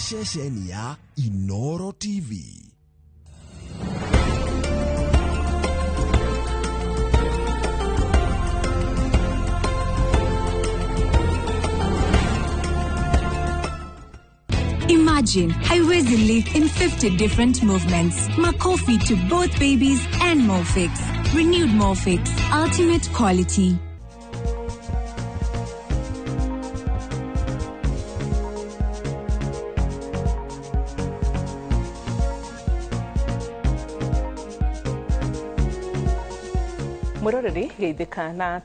Ceceni ya Inoro TV. Imagine haiwezi live in 50 different movements. Makofi to both babies and Molfix. Renewed Molfix. Ultimate quality. Mwiroreri, geithĩka na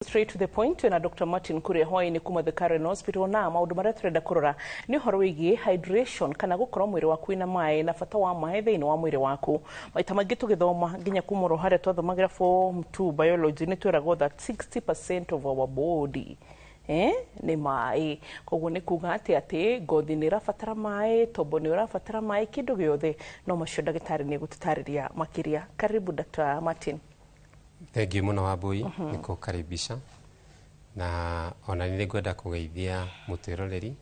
straight to the point na Dr. Martin Kuria hwaini kuma the Karen Hospital, na maundu maria turenda kurora ni uhoro wigie hydration kana gukorwo mwiri waku wina maĩ na bata wa maĩ thiini wa mwiri waku. Maita maingi tugithoma nginya kuma ro haria twathomagira form 2 biology ni twiragwo that 60% of our body nĩ maĩ. Koguo nĩ kuga atĩ ngothi nĩ ĩrabatara maĩ, tombo nĩ ũrabatara maĩ, kĩndũ gĩothe. No macio ndagĩtarĩ nĩ egũtũtarĩria makĩria. Karibu, Dr. Martin. Thank you mũno, Wambui, nĩ kũkaribisha, na ona nĩ ngwenda kũgeithia mũtwĩroreri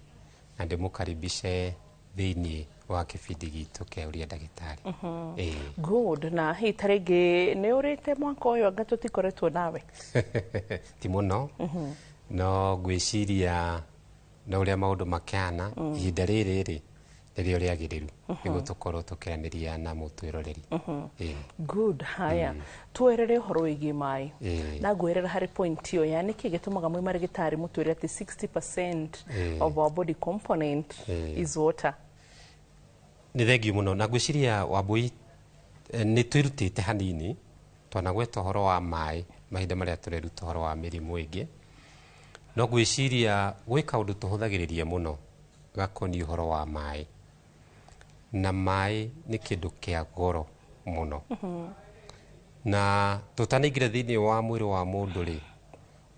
na ndĩmũkaribishe thĩiniĩ wa kĩbindi gitũ kĩa Ũria Ndagĩtarĩ. Ĩĩ. Good. Na hihi ta rĩngĩ nĩ ũrĩte mwaka ũyũ, anga tũtikoretwo nawe? Ti mũno, no ngwĩciria no ũrĩa maũndũ makĩhana ihinda rĩrĩ rĩ nĩrĩo rĩagĩrĩru nĩguo tũkorwo tũkĩaranĩria na mũtwĩroreri. Ĩĩ. Good. Haya, twerere ũhoro wĩgiĩ maĩ. Na ngwĩrera harĩ point ĩyo ya nĩkĩ gĩtũmaga mwĩ marĩgĩtarĩ mũtwĩre atĩ 60% of our body component is water. Nĩ thengiũ mũno, na ngwĩciria, Wambui, nĩ twĩrutĩte hanini twanagweta ũhoro wa maĩ mahinda marĩa tũreruta ũhoro wa mĩrimũ ĩngĩ, no ngwĩciria gwĩ kaũndũ tũhũthagĩrĩria mũno gakoniĩ ũhoro wa maĩ, na maĩ nĩ kĩndũ kĩa goro mũno. Na tũtanaingĩra thĩinĩ wa mwĩrĩ wa mũndũ rĩ,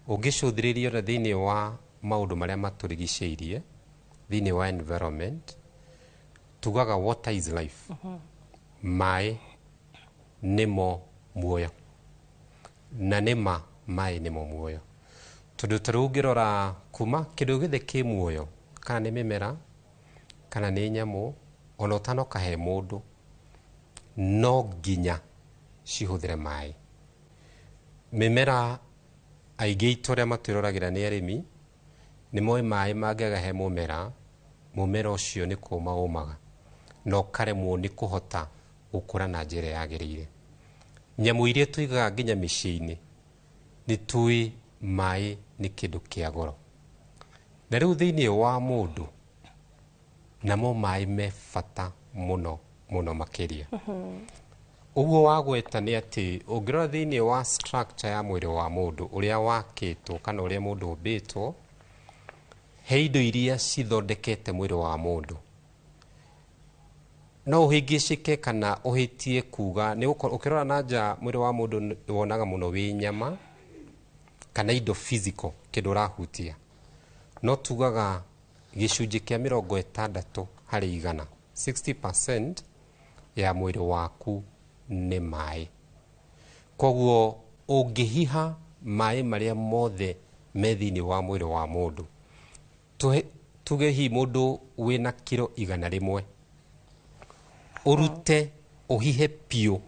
ũngĩcũthĩrĩria ona thĩinĩ wa maũndũ marĩa matũrigicĩirie thĩinĩ wa environment, tugaga water is life. Maĩ nĩmo muoyo, na nĩma maĩ nĩmo muoyo, tondũ ta rĩu ũngĩrora kuma kĩndũ gĩothe kĩ muoyo, kana nĩ mĩmera kana nĩ nyamũ, ona ũtanoka he mũndũ, no nginya cihũthĩre maĩ. Mĩmera, aingĩ aitũ arĩa matwĩroragĩra nĩ arĩmi, nĩ moĩ maĩ mangĩaga he mũmera, mũmera ũcio nĩ kũma ũmaga na ũkaremwo nĩ kũhota gũkũra na njĩra yagĩrĩire. Nyamũ iria tũigaga nginya mĩciĩ-inĩ, nĩ tũĩ maĩ nĩ kĩndũ kĩa goro. Na rĩu thĩinĩ wa mũndũ namo maĩ me bata mũno mũno makĩria. Ũguo wagweta nĩ atĩ ũngĩrora thĩinĩ wa structure ya mwĩrĩ wa mũndũ, ũrĩa wakĩtwo kana ũrĩa mũndũ ũmbĩtwo, he indo iria cithondekete mwĩrĩ wa mũndũ. No ũhĩngĩcĩke kana ũhĩtie kuga nĩ gũkorwo ũkĩrora na nja mwĩrĩ wa mũndũ wonaga mũno wĩ nyama kana indo physical, kĩndũ ũrahutia, no tugaga gĩcunjĩ kĩa 60%, 60% ya mwĩrĩ waku nĩ maĩ. Koguo ũngĩhiha maĩ marĩa mothe me thĩinĩ wa mwĩrĩ wa mũndũ, tuge hihi mũndũ wĩna kiro 100, ũrute ũhihe piũ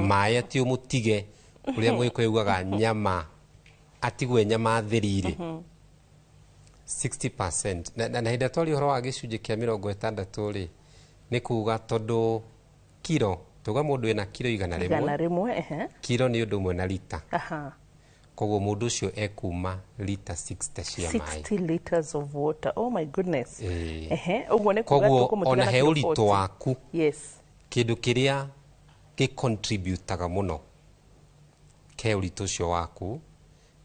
maĩ, atĩ ũmũtige ũrĩa Mũgĩkũyũ augaga nyama atigwe nyama theri-rĩ, 60%. Na hĩndĩ ĩrĩa twaria ũhoro wa gĩcunjĩ kĩa 60 rĩ, nĩ kuga tondũ kiro, tuga mũndũ wĩna kiro igana igana rĩmwe, rĩmwe, ehe. Kiro nĩ ũndũ ũmwe na lita. Koguo mũndũ ũcio ekuma lita 60 cia maĩ. 60 liters of water, oh my goodness. Ĩĩ. Ehe, ũguo nĩ kuga Koguo tũkũmũtiga ona na he kiro ũritũ 40. waku, kĩndũ kĩrĩa gĩcontributaga mũno ke ũritũ ũcio waku,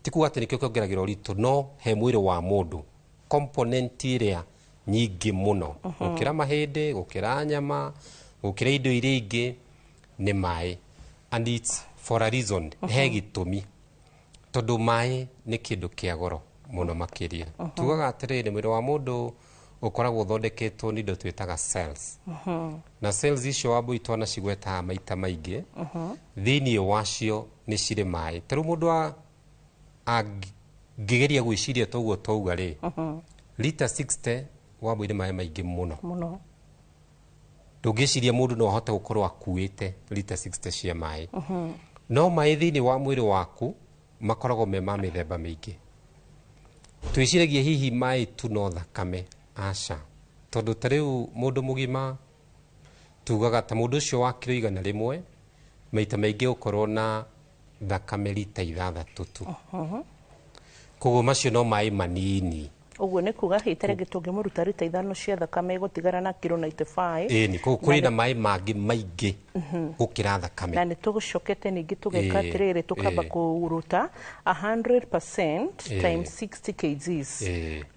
ti kuga atĩ nĩkĩo kĩongeragĩra ũritũ, no he mwĩrĩ wa mũndũ component ĩrĩa nyingĩ mũno gũkĩra mahĩndĩ, gũkĩra nyama, gũkĩra indo iria ingĩ, nĩ maĩ. And it's for a reason, he gĩtũmi, tondũ maĩ nĩ kĩndũ kĩa goro mũno makĩria. Tugaga atĩrĩrĩ, mwĩrĩ wa mũndũ ũkoragwo ũthondeketwo nĩ indo twĩtaga cells, na cells icio, Wambui, twanacigwetaga maita maingĩ, thĩinĩ wacio nĩ cirĩ maĩ. Ta rĩu mũndũ Ngĩgeria gwĩciria toguo twauga rĩ, lita 60, Wambui, nĩ maĩ maingĩ mũno. Mũno. Ndũngĩciria mũndũ no ahote gũkorwo akuĩte lita 60 cia maĩ. No maĩ thĩinĩ wa mwĩrĩ waku makoragwo me ma mĩthemba mĩingĩ. Twĩciragia hihi maĩ tu no thakame. Aca, tondũ ta rĩu mũndũ mũgima, tugaga ta mũndũ ũcio wa kiro 100, maita maingĩ gũkorwo na thakame lita 6 tu. Koguo macio no maĩ manini. Ũguo nĩ kuga hihi ta rĩngĩ tũngĩmũruta rita 5 cia thakame, ĩgũtigara na kiro 95. Ĩni, koguo kũrĩ na maĩ mangĩ maingĩ gũkĩra thakame. Na nĩ tũgũcokete ningĩ tũgeka atĩrĩrĩ, tũkamba kũruta 100% times 60 kgs,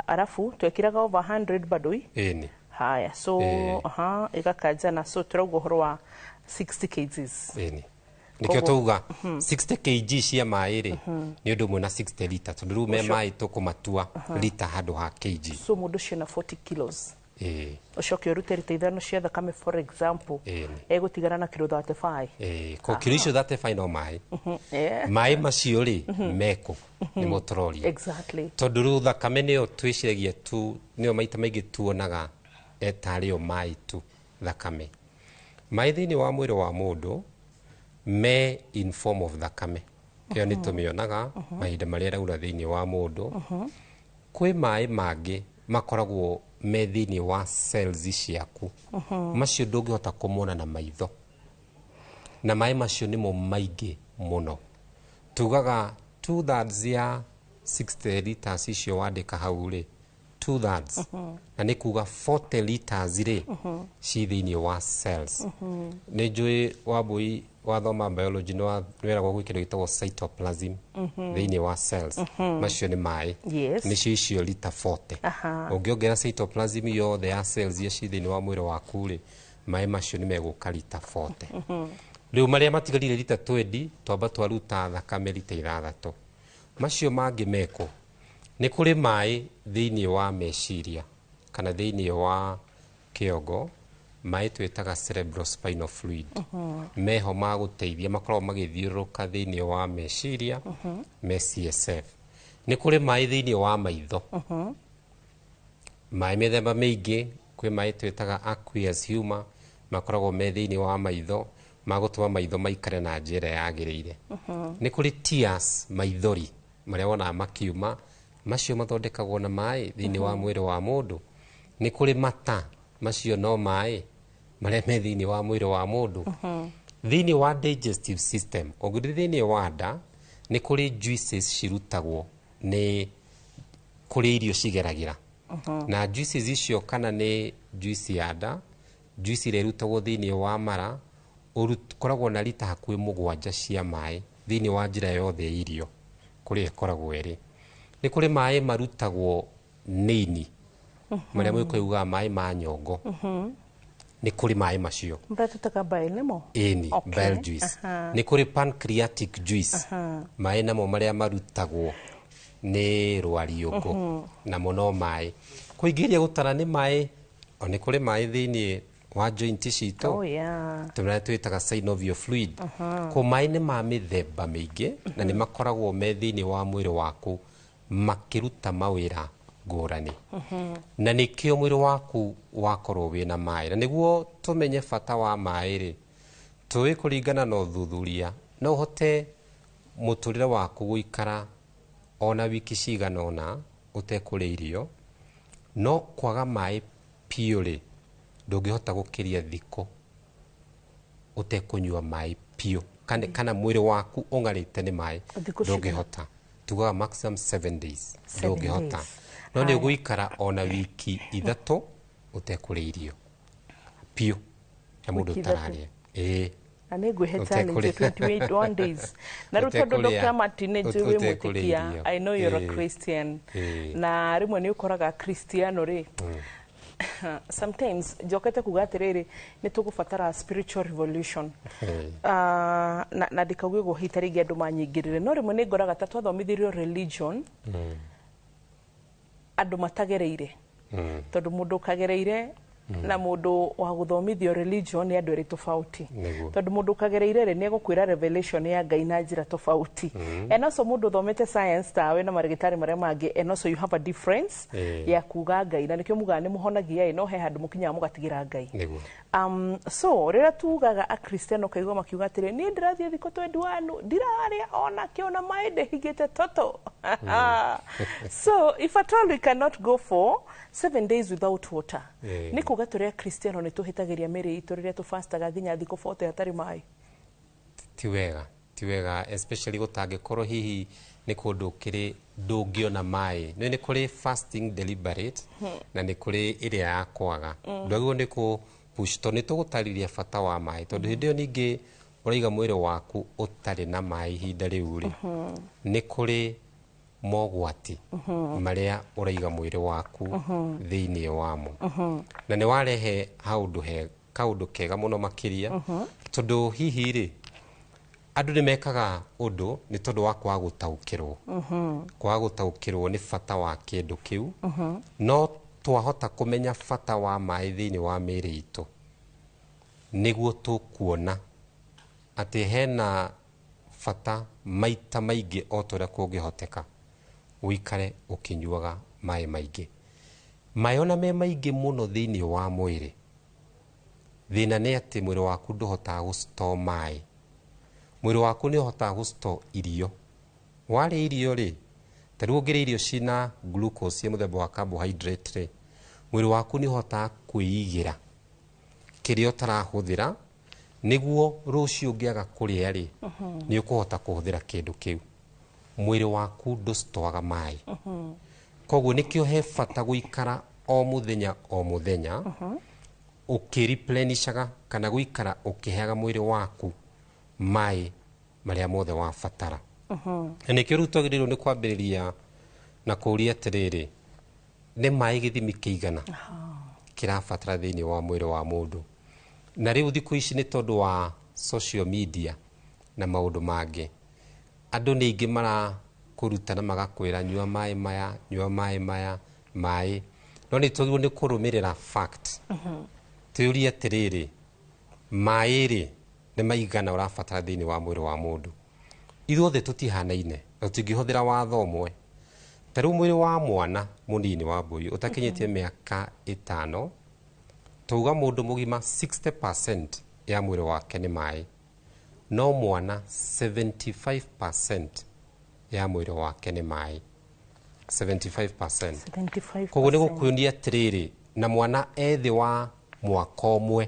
arabu twekĩraga over 100 bado i. Ĩni. Haya, so aha, ĩgakanjana. So tũrauga ũhoro wa 60 kgs. Ĩni, nĩkĩo tauga 60 kg cia maĩ rĩ, nĩ ũndũ ũmwe na 60 lita, tondũ rĩu me maĩ tũkũmatua lita handũ ha kg. So mũndũ ũcio na 40 kilos, ũcoke ũrute rita 5 cia thakame, for example, egũtigara na kiro 35. Ĩĩ, ko kiro icio 35 no maĩ. Maĩ macio rĩ, mekũ? Nĩmo tũroria. Tondũ rĩu thakame nĩyo twĩciragia tu, nĩyo maita maingĩ tuonaga etarĩ o maĩ tu thakame. Maĩ thĩinĩ wa mwĩrĩ wa mũndũ me in form of thakame, ĩyo nĩ tũmĩonaga mahinda marĩa ĩraura thĩinĩ wa mũndũ. Kwĩ maĩ mangĩ makoragwo me thĩinĩ wa cells ciaku, macio ndũngĩhota kũmona na maitho, na maĩ macio nĩmo maingĩ mũno. Tugaga 2/3 ya 60 liters icio wandĩka hau rĩ, 2/3, na nĩ kuga 40 liters rĩ, ci thĩinĩ wa cells. Nĩ njũĩ, Wambui, wathoma biology nĩ wĩragwo gwĩ kĩndũ gĩtagwo cytoplasm thĩinĩ wa cells. Macio nĩ maĩ. Nĩcio icio lita 40. Ũngĩongerera cytoplasm yothe ya cells iria ci thĩinĩ wa mwĩrĩ waku rĩ, maĩ macio nĩ megũka lita 40. Rĩu marĩa matigarire lita 20, twamba twaruta thakame lita 6, macio mangĩ mekũ? Nĩ kũrĩ maĩ thĩinĩ wa meciria kana thĩinĩ wa kĩongo, maĩ twĩtaga cerebrospinal fluid. Meho ma gũteithia, makoragwo magĩthiũrũrũka thĩinĩ wa meciria, me CSF. Nĩ kũrĩ maĩ thĩinĩ wa maitho, maĩ mĩthemba mĩingĩ. Kwĩ maĩ twĩtaga aqueous humor, makoragwo me thĩinĩ wa maitho ma gũtũma maitho maikare na njĩra yagĩrĩire. Nĩ kũrĩ tears, maithori marĩa wonaga makiuma, macio mathondekagwo na maĩ thĩinĩ wa mwĩrĩ wa mũndũ. Nĩ kũrĩ mata, macio no maĩ marĩa me thĩinĩ wa mwĩrĩ wa mũndũ. Thĩinĩ wa digestive system, ũngĩthiĩ thĩinĩ wa nda, nĩ kũrĩ juices cirutagwo nĩ kũrĩa irio cigeragĩra, na juices icio kana nĩ juice ya nda, juice ĩrĩa ĩrutagwo thĩinĩ wa mara, ũkoragwo na lita hakuhĩ 7 cia maĩ thĩinĩ wa njĩra yothe ya irio kũrĩa ĩkoragwo ĩrĩ. Nĩ kũrĩ maĩ marutagwo nĩ ini, marĩa mũgĩkũyũ ugaga maĩ ma nyongo. Nĩ kũrĩ maĩ macio. Marĩa tũtaga bile nĩmo? Ĩni. Bile juice. Nĩ kũrĩ pancreatic juice, maĩ namo marĩa marutagwo nĩ rwariũngũ, namo no maĩ. Kũingĩria gũtara nĩ maĩ. O nĩ kũrĩ maĩ thĩinĩ wa joint citũ, tũrĩa twĩtaga synovial fluid. Ko maĩ nĩ ma mĩthemba mĩingĩ na nĩ makoragwo me thĩinĩ wa mwĩrĩ waku makĩruta mawĩra ngũrani, na nĩkĩo mwĩrĩ waku wakorwo wĩna maĩ. Na nĩguo tũmenye bata wa maĩ rĩ, tũĩ kũringana na ũthuthuria, no ũhote mũtũrĩre waku gũikara ona wiki cigana ũna ũtekũrĩa irio, no kwaga maĩ piũ rĩ, ndũngĩhota gũkĩria thikũ ũtekũnyua maĩ piũ, kana mwĩrĩ waku ũng'arĩte nĩ maĩ. Thikũ cigana? Ndũngĩhota. Tugaga maximum 7 days. 7 Ndũngĩhota. days. No nĩ ũgũikara ona wiki 3 ũtekũrĩa irio piũ, na mũndũ Wiki 3. ũtararĩa, ĩĩ. Na nĩ ngwĩhe Ũtekũrĩa. challenge 21 days. Na rĩu tondũ Dr. Martin nĩ njũĩ wĩ Ũtekũrĩa mwĩtĩkia, irio. I know you're a Christian, na rĩmwe nĩ ũkoraga Kristiano rĩ, sometimes njokete kuga atĩrĩrĩ, nĩ tũgũbatara spiritual revolution. Na ndikauge ũguo hita rĩngĩ andũ manyingĩrĩre, no rĩmwe nĩ ngoraga ta twathomithirio religion andũ matagereire, tondũ mũndũ ũkagereire Na mũndũ wa gũthomithio religion nĩ andũ erĩ tofauti. Nĩguo. Tondũ mũndũ ũkagereire rĩ, nĩ egũkwĩra revelation ya Ngai na njĩra tofauti, and also mũndũ ũthomete science tawe na marĩgĩtarĩ marĩa mangĩ, and also you have a difference ya kuga Ngai, na nĩkĩo mugaga nĩ mũhonagia ĩ, no he handũ mũkinyaga mũgatigĩra Ngai. So rĩrĩa tugaga akristiano, kaigua makiuga atĩrĩ, niĩ ndĩrathiĩ thikũ 21 ndirarĩa ona kĩo na maĩ ndĩhingĩte toto. So if at all we cannot go for 7 days without water, nĩ kuga tũrĩ akristiano nĩ tũhĩtagĩria mĩrĩ itũ rĩrĩa tũfastaga nginya thikũ 40 hatarĩ maĩ? Ti wega, ti wega, especially gũtangĩkorwo hihi nĩ kũndũ kĩrĩ ndũngĩona maĩ. Nĩ kũrĩ fasting deliberate na nĩ kũrĩ ĩrĩa ya kwaga. Ndwagĩrĩirwo nĩ kũ push, tondũ nĩ tũgũtarĩria bata wa maĩ, tondũ hĩndĩ ĩyo ningĩ ũraiga mwĩrĩ waku ũtarĩ na maĩ ihinda rĩu rĩ, nĩ kũrĩ mogwati marĩa ũraiga mwĩrĩ waku thĩinĩ wamo. Na nĩ warehe haũndũ he kaũndũ kega mũno makĩria, tondũ hihi rĩ, andũ nĩ mekaga ũndũ nĩ tondũ wa kwaga gũtaũkĩrwo nĩ bata wa kĩndũ kĩu. No twahota kũmenya bata wa maĩ thĩinĩ wa mĩĩrĩ itũ, nĩguo tũkuona atĩ hena bata maita maingĩ o ta ũrĩa kũngĩhoteka ũikare ũkĩnyuaga maĩ maingĩ. Maĩ ona me maingĩ mũno thĩinĩ wa mwĩrĩ, thĩna nĩ atĩ mwĩrĩ waku ndũhotaga gũ store maĩ. Mwĩrĩ waku nĩ ũhotaga gũ store irio. Warĩa irio rĩ, ta rĩu ũngĩrĩa irio cina glucose cia mũthemba wa carbohydrate rĩ, mwĩrĩ waku nĩ ũhotaga kwĩigĩra kĩrĩa ũtarahũthĩra, nĩguo rũciũ ũngĩaga kũrĩa rĩ, nĩ ũkũhota kũhũthĩra kĩndũ kĩu. Mwĩrĩ waku ndũcitoaga maĩ. Koguo nĩkĩo he bata gũikara o mũthenya o mũthenya ũkĩreplenishaga, kana gũikara ũkĩheaga mwĩrĩ waku maĩ marĩa mothe wabatara. Na nĩkĩo rĩu twagĩrĩirwo nĩ kwambĩrĩria na kũũria atĩrĩrĩ, nĩ maĩ gĩthimi kĩigana kĩrabatara thĩinĩ wa mwĩrĩ wa mũndũ? Na rĩu thikũ ici, nĩ tondũ wa social media na maũndũ mangĩ, andũ nĩ aingĩ marakũruta na magakwĩra, "Nyua maĩ maya, nyua maĩ maya, maĩ." No nĩ twagĩrĩirwo nĩ kũrũmĩrĩra fact, twĩũrie atĩrĩrĩ, maĩ rĩ, nĩ maigana ũrabatara thĩinĩ wa mwĩrĩ wa mũndũ? Ithuothe tũtihanaine na tũtingĩhũthĩra watho ũmwe. Ta rĩu mwĩrĩ wa mwana mũnini wa mbũri ũtakinyĩtie mĩaka 5, tauga mũndũ mũgima 60% ya mwĩrĩ wake nĩ maĩ, no mwana 75% ya mwĩrĩ wake nĩ maĩ, 75%. 75%. Koguo nĩ gũkuonia atĩrĩrĩ, na mwana ethĩ wa mwaka ũmwe,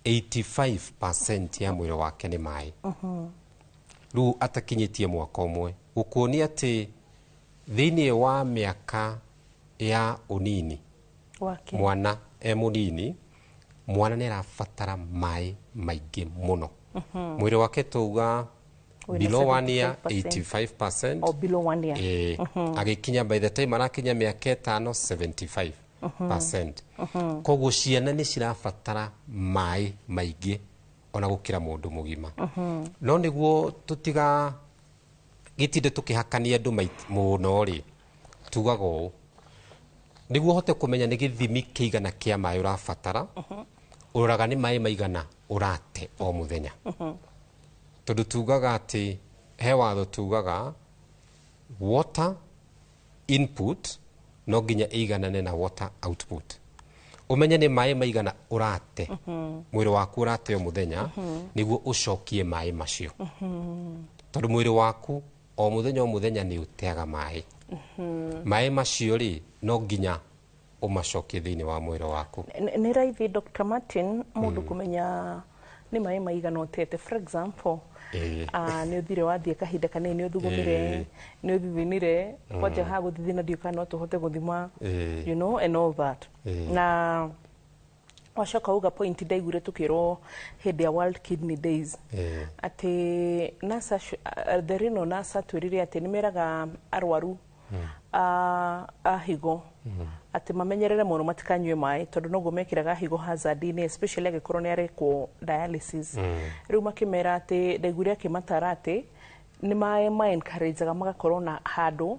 85% ya mwĩrĩ wake nĩ maĩ, rĩu atakinyĩtie mwaka ũmwe. Gũkuonia atĩ thĩinĩ wa mĩaka ya ũnini wake, mwana e mũnini, mwana nĩ arabatara maĩ maingĩ mũno. Mwĩrĩ wake tauga wĩna below 1 year 75%. 85%. Or below 1 year. Agĩkinya, by the time arakinya mĩaka 5, 75%. Koguo ciana nĩ cirabatara maĩ maingĩ ona gũkĩra mũndũ mũgima. No nĩguo tũtiga gĩtinde tũkĩhakania andũ mũno rĩ, tugaga ũũ, nĩguo ũhote kũmenya nĩ gĩthimi kĩigana kĩa maĩ ũrabatara, ũroraga nĩ maĩ maigana ũrate o mũthenya, tondũ tugaga atĩ he watho tugaga water input no nginya ĩiganane na water output. Ũmenye nĩ maĩ maigana ũrate, mwĩrĩ waku ũrate o mũthenya, nĩguo ũcokie maĩ macio, tondũ mwĩrĩ waku o mũthenya o mũthenya nĩ ũteaga maĩ. Maĩ macio rĩ, no nginya ũmacokie thĩinĩ wa mwĩrĩ waku. Nĩ raithi, Dr. Martin, mũndũ kũmenya nĩ maĩ maigana ũtete? For example, nĩ ũthire wathiĩ kahinda kanini, nĩ ũthugumire, nĩ ũthithinire, kwanja ha gũthithina ndiũ kana no tũhote gũthima, and all that. Na wacoka uga point ndaiguire tukĩrwo hĩndĩ ya World Kidney Days, atĩ NASA, the Reno NASA twĩrire atĩ nĩ meraga arwaru a higo atĩ mamenyerere mũno matikanyue maĩ, tondũ noguo mekĩraga higo hazard-inĩ, especially angĩkorwo nĩ arekwo dialysis. Rĩu makĩmera atĩ, ndaiguire akĩmatara atĩ nĩ ma encourageaga magakorwo na handũ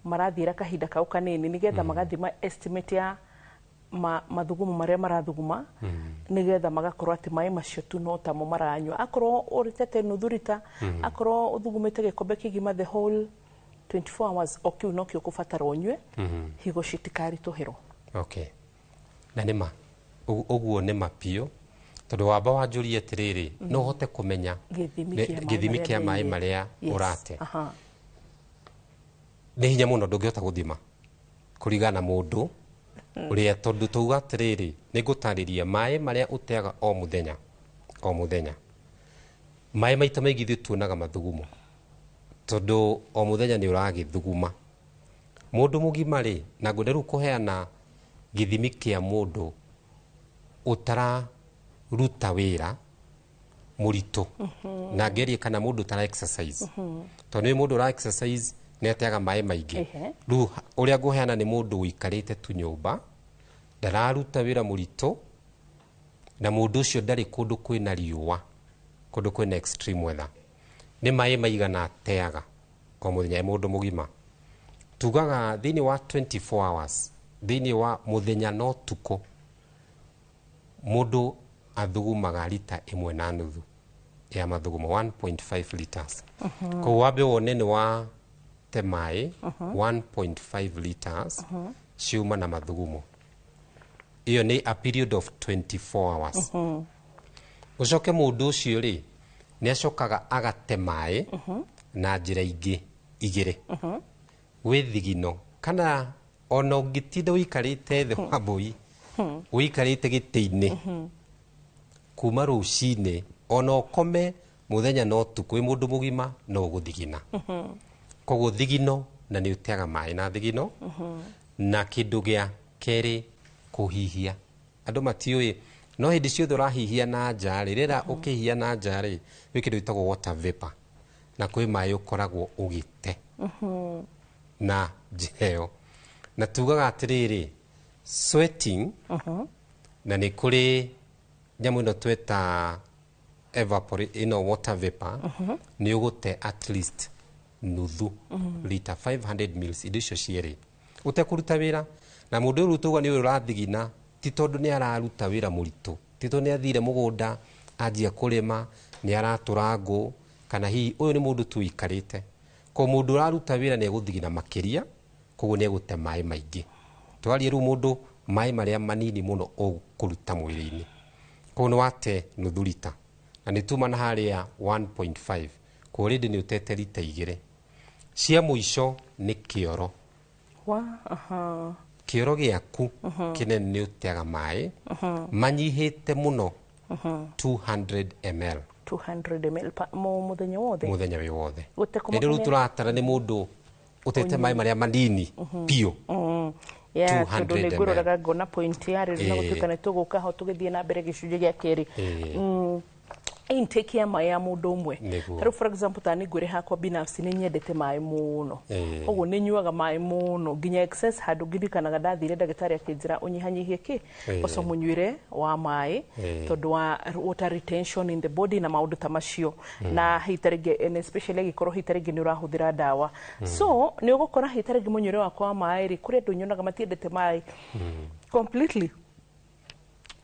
marathiĩra kahinda kau kanini, nĩgetha magathima estimate ya Mathugumo marĩa marathuguma nĩgetha magakorwo atĩ maĩ macio tu no tamo maranyua. Akorwo ũrĩtete nuthu rita, akorwo ũthugumĩte gĩkombe kĩgima the whole 24 hours, o kĩu nokĩo ũkũbatara ũnyue, higo citikaritũhĩrwo. Okay, na nĩma ũguo nĩma biũ, tondũ wamba wanjũrie atĩrĩrĩ, no ũhote kũmenya gĩthimi kĩa maĩ gĩthimi marĩa kĩa maĩ thĩinĩ. Marĩa ũrate. Nĩ hinya mũno, ndũngĩhota gũthima kũringana na mũndũ ũrĩa, tondũ tauga atĩrĩrĩ, nĩ ngũtarĩria maĩ marĩa ũteaga o mũthenya o mũthenya. Maĩ maita maingĩ ithuĩ tuonaga mathugumo, tondũ o mũthenya nĩ ũragĩthuguma. Mũndũ mũgima rĩ, na ngwenda rĩu kũheana gĩthimi kĩa mũndũ ũtararuta wĩra mũritũ, na ngerie kana mũndũ ũtara exercise, tondũ nĩ mũndũ ũra exercise nĩ ateaga maĩ maingĩ. Rĩu ũrĩa ngũheana nĩ mũndũ ũikarĩte tu nyũmba, ndararuta wĩra mũritũ, na mũndũ ũcio ndarĩ kũndũ kwĩna riũa, kũndũ kwĩna extreme weather. Nĩ maĩ maigana ateaga o mũthenya e mũndũ mũgima? Tugaga thĩinĩ wa 24 hours, thĩinĩ wa mũthenya na ũtukũ, mũndũ athugumaga rita 1.5 ya mathugumo, 1.5 liters. Koguo wambe wone nĩ wa te maĩ 1.5 liters ciuma na mathugumo. Ĩyo nĩ a period of 24 hours. Ũcoke mũndũ ũcio rĩ, nĩ acokaga agate maĩ na njĩra ingĩ igĩrĩ. Gwĩ thigino, kana ona ũngĩtinda ũikarĩte thĩ wa mbũi, ũikarĩte gĩtĩ-inĩ kuma rũcinĩ, ona ũkome mũthenya na ũtukũ, wĩ mũndũ mũgima no ũgũthigina. Koguo thigino, na nĩ ũteaga maĩ na thigino. Na kĩndũ gĩa kerĩ, kũhihia. Andũ matiũĩ, no hĩndĩ ciothe ũrahihia na nja rĩ, rĩrĩa ũkĩhihia na nja rĩ, gwĩ kĩndũ gĩtagwo water vapor, na kwĩ maĩ ũkoragwo ũgĩte na njĩra ĩyo. Na tugaga atĩrĩrĩ, sweating, na nĩ kũrĩ nyamũ ĩno tweta ĩno water vapor, nĩ ũgũte at least nuthu lita, 500 mils, indo icio cierĩ ũtekũruta wĩra. Na mũndũ ũyũ tauga nĩ ũyũ ũrathigina, ti tondũ nĩ araruta wĩra mũritũ, ti tondũ nĩ athire mũgũnda anjia kũrĩma, nĩ aratũra ngũ, kana hihi ũyũ nĩ mũndũ tu ũikarĩte. Koguo mũndũ ũraruta wĩra nĩ egũthigina makĩria, koguo nĩ egũte maĩ maingĩ. Twarie rĩu mũndũ maĩ marĩa manini mũno ũkũruta mwĩrĩ-inĩ, koguo nĩ wate nuthu rita, na nĩ tuma na harĩa 1.5, koguo rĩndĩ nĩ ũtete rita 2. Cia mũico nĩ kĩoro. Wa aha. Kĩoro gĩaku kĩnene nĩ ũteaga maĩ manyihĩte mũno 200 ml. 200 ml mũthenya wothe? Mũthenya wĩ wothe. Gũtekũmakania- Ĩndĩ rĩu tũratara nĩ mũndũ ũtete maĩ marĩa manini biũ. Ya, tondũ 200 nĩ ml. ngũroraga ngona point ya rĩrĩ na gũtuĩka nĩ tũgũka ho tũgĩthiĩ na mbere gĩcunjĩ gĩa kerĩ. Intake ya maĩ ya mũndũ ũmwe. Nĩguo. Tarĩu for example, ta nĩ ngwĩre hakwa binafsi, nĩ nyendete maĩ mũno. Koguo nĩ nyuaga maĩ mũno nginya excess, handũ ngirikanaga ndathire ndagĩtarĩ akĩnjĩra ũnyihanyihie kĩ ũco mũnyuĩre wa maĩ, tondũ wa water retention in the body na maũndũ ta macio, na hihi ta rĩngĩ, and especially angĩkorwo hihi ta rĩngĩ nĩ ũrahũthĩra ndawa. So nĩ ũgũkora hihi ta rĩngĩ mũnyuĩre wakwa wa maĩ rĩ, kũrĩ andũ nyonaga matiendete maĩ completely,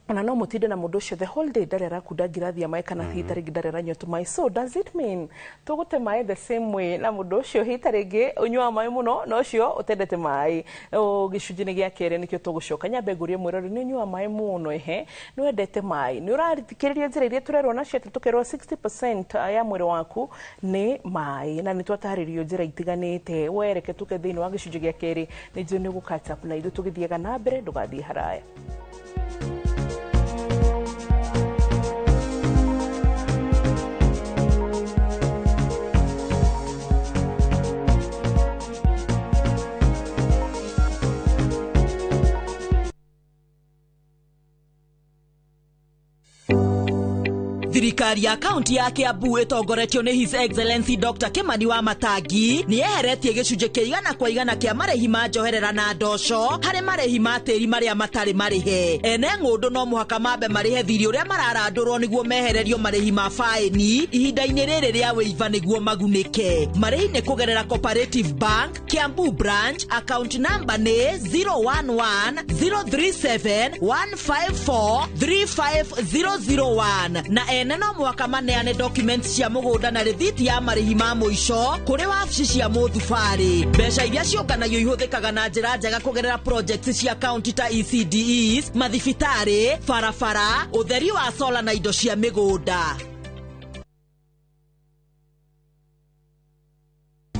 ona no mũtinde na mũndũ ũcio the whole day ndarĩ arakunda ngirathi ya maĩ, kana hihi ta rĩngĩ ndarĩ aranyua tũmaĩ. So does it mean tũgũte maĩ the same way na mũndũ ũcio hihi ta rĩngĩ ũnyuaga maĩ mũno na ũcio ũtendete maĩ? Gĩcunjĩ-inĩ gĩa kerĩ nĩkĩo tũgũcoka. Nyambe ngũrie mwĩrori, nĩ ũnyuaga maĩ mũno? Ehe, nĩ wendete maĩ? Nĩ ũrathikĩrĩria njĩra iria tũrerwo nacio atĩ tũkerwo 60% ya mwĩrĩ waku nĩ maĩ, na nĩ twatarĩrio njĩra itiganĩte. Wereke tũke thĩinĩ wa gĩcunjĩ gĩa kerĩ, nĩ njũĩ nĩ ũgũ catch up na ithuĩ tũgĩthiaga na mbere. Ndũgathiĩ haraya. Thirikari ya kaunti ya Kiambu ĩtongoretio nĩ His Excellency Dr. Kimani wa Matangi nĩ yeheretie gĩcunjĩ kĩa 100% kĩa marĩhi ma njoherera na ndoco harĩ marĩhi ma tĩri marĩa matarĩ marĩhe. Ene ng'ũndũ no mũhaka mambe marĩhe thirĩ ũrĩa mararandũrwo nĩguo mehererio marĩhi ma faĩni ihinda-inĩ rĩrĩ rĩa wĩiva nĩguo magunĩke. Marĩhi nĩ kũgerera Cooperative Bank, Kiambu Branch, account number nĩ 011 037 154 35001 na ene no mũhaka maneane documents cia mũgũnda na rĩthiti ya marĩhi ma mũico kũrĩ wabici cia mũthubarĩ. Mbeca iria ciũnganagio ihũthĩkaga na njĩra njega kũgerera projects cia kaunti ta ECDEs, mathibitarĩ, barabara, ũtheri wa sola na indo cia mĩgũnda.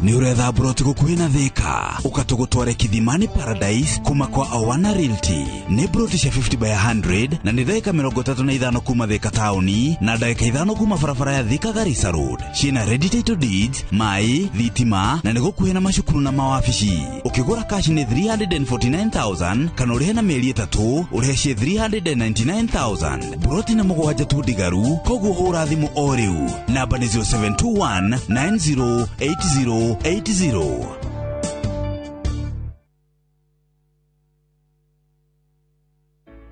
Nĩ ũretha mburoti gũkuhĩ na Thika, ũka tũgũtware Kithimani Paradise kuma kwa Awana Realty. Nĩ mburoti cia 50 by 100 na nĩ ndagĩka 35 kuma Thika taũni na ndagĩka 5 kuma barabara ya Thika Garissa Road. Ciĩna ready title deeds, maĩ, thitima na nĩ gũkuhĩ na macukuru na mawabici. Ũkĩgũra cash nĩ 349,000 kana ũrĩhe na mĩeri 3 ũrĩhe ciĩ 399,000. Mburoti nĩ 7 tu ndigaru, koguo hũra thimũ o rĩu. Namba nĩ 0721 9080 80.